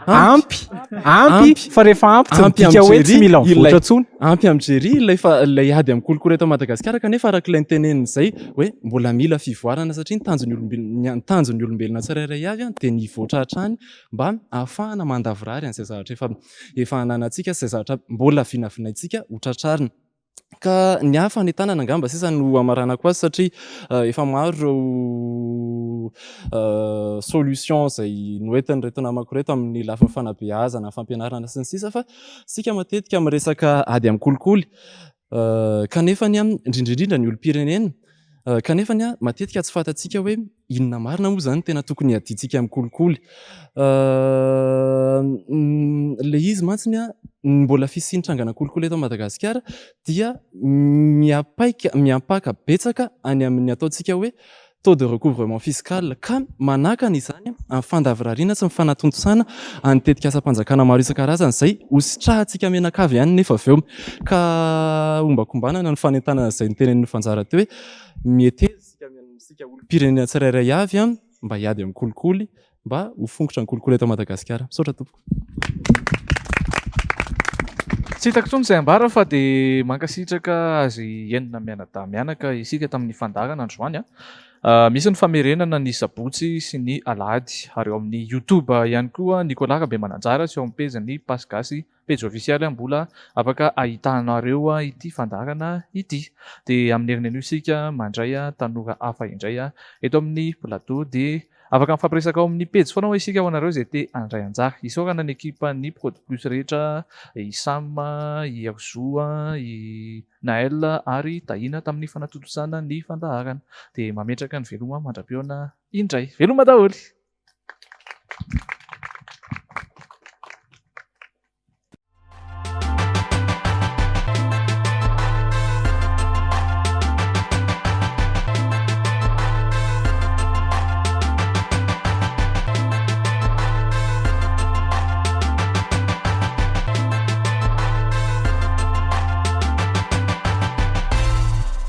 Ampy, ampy, fa rehefa ampy tsy midika hoe tsy mila mivoatra intsony. Ampy amin'i Jerry ilay fa ilay ady amin'ny kolikoly eto Madagasikara kanefa araka ilay noteneniny izay hoe mbola mila fivoarana satria ny tanjon'ny olombelona ny tanjon'ny olombelona tsirairay avy dia ny hivoatra hatrany mba ahafahana mandavorary an'izay zavatra efa efa ananantsika sy izay zavatra mbola vinavinaintsika ho tratrarina. Ka ny ahy fanentanana angamba sisa no hamaranako azy satria efa maro ireo solution izay noentin'ireto namako ireto amin'ny lafiny fanabeazana, fampianarana sy ny sisa fa isika matetika miresaka ady amin'ny kolikoly kanefa ny indrindra indrindra ny olom-pirenena kanefa ny matetika tsy fantatsika hoe inona marina moa izany tena tokony hiadiantsika amin'ny kolikoly? Ilay izy mantsy ny mbola fisian'ny trangana kolikoly eto Madagasikara dia miapaika miampaka betsaka any amin'ny ataontsika hoe taux de recouvrement fiscal ka manakana izany amin'ny fandavorariana sy ny fanatontosana an'ny tetikasam-panjakana maro isan-karazany izay hositrahantsika mianakavy ihany nefa avy eo ka hombakombanana ny fanentanana izay notenenin'i Fanjara teo hoe miheteza Isika olom-pirenena tsirairay avy mba hiady amin'ny kolikoly, mba ho fongotra ny kolikoly eto Madagasikara. Misaotra tompoko. Tsy hitako intsony izay ambara fa dia mankasitraka azy enina mianadahy mianaka isika tamin'ny fandaharana androany a. Misy ny famerenana ny sabotsy sy ny alahady ary ao amin'ny youtube ihany koa Nicolas Rabemananjara sy ao amin'ny pejin'ny Pass Gasy pejy ofisialy mbola afaka ahitanareo ity fandaharana ity. Dia amin'ny heriny anio isika mandray tanora hafa indray eto amin'ny plateau dia Afaka mifampiresaka ao amin'ny pejy foana hoa isika ho anareo izay te handray anjara. Isaorana ny ekipan'ny Prod Plus rehetra, i Sam, i Herzo, i Naël ary Tahina tamin'ny fanatontosana ny fandaharana. Dia mametraka ny veloma mandra-pihaona indray. Veloma daholo!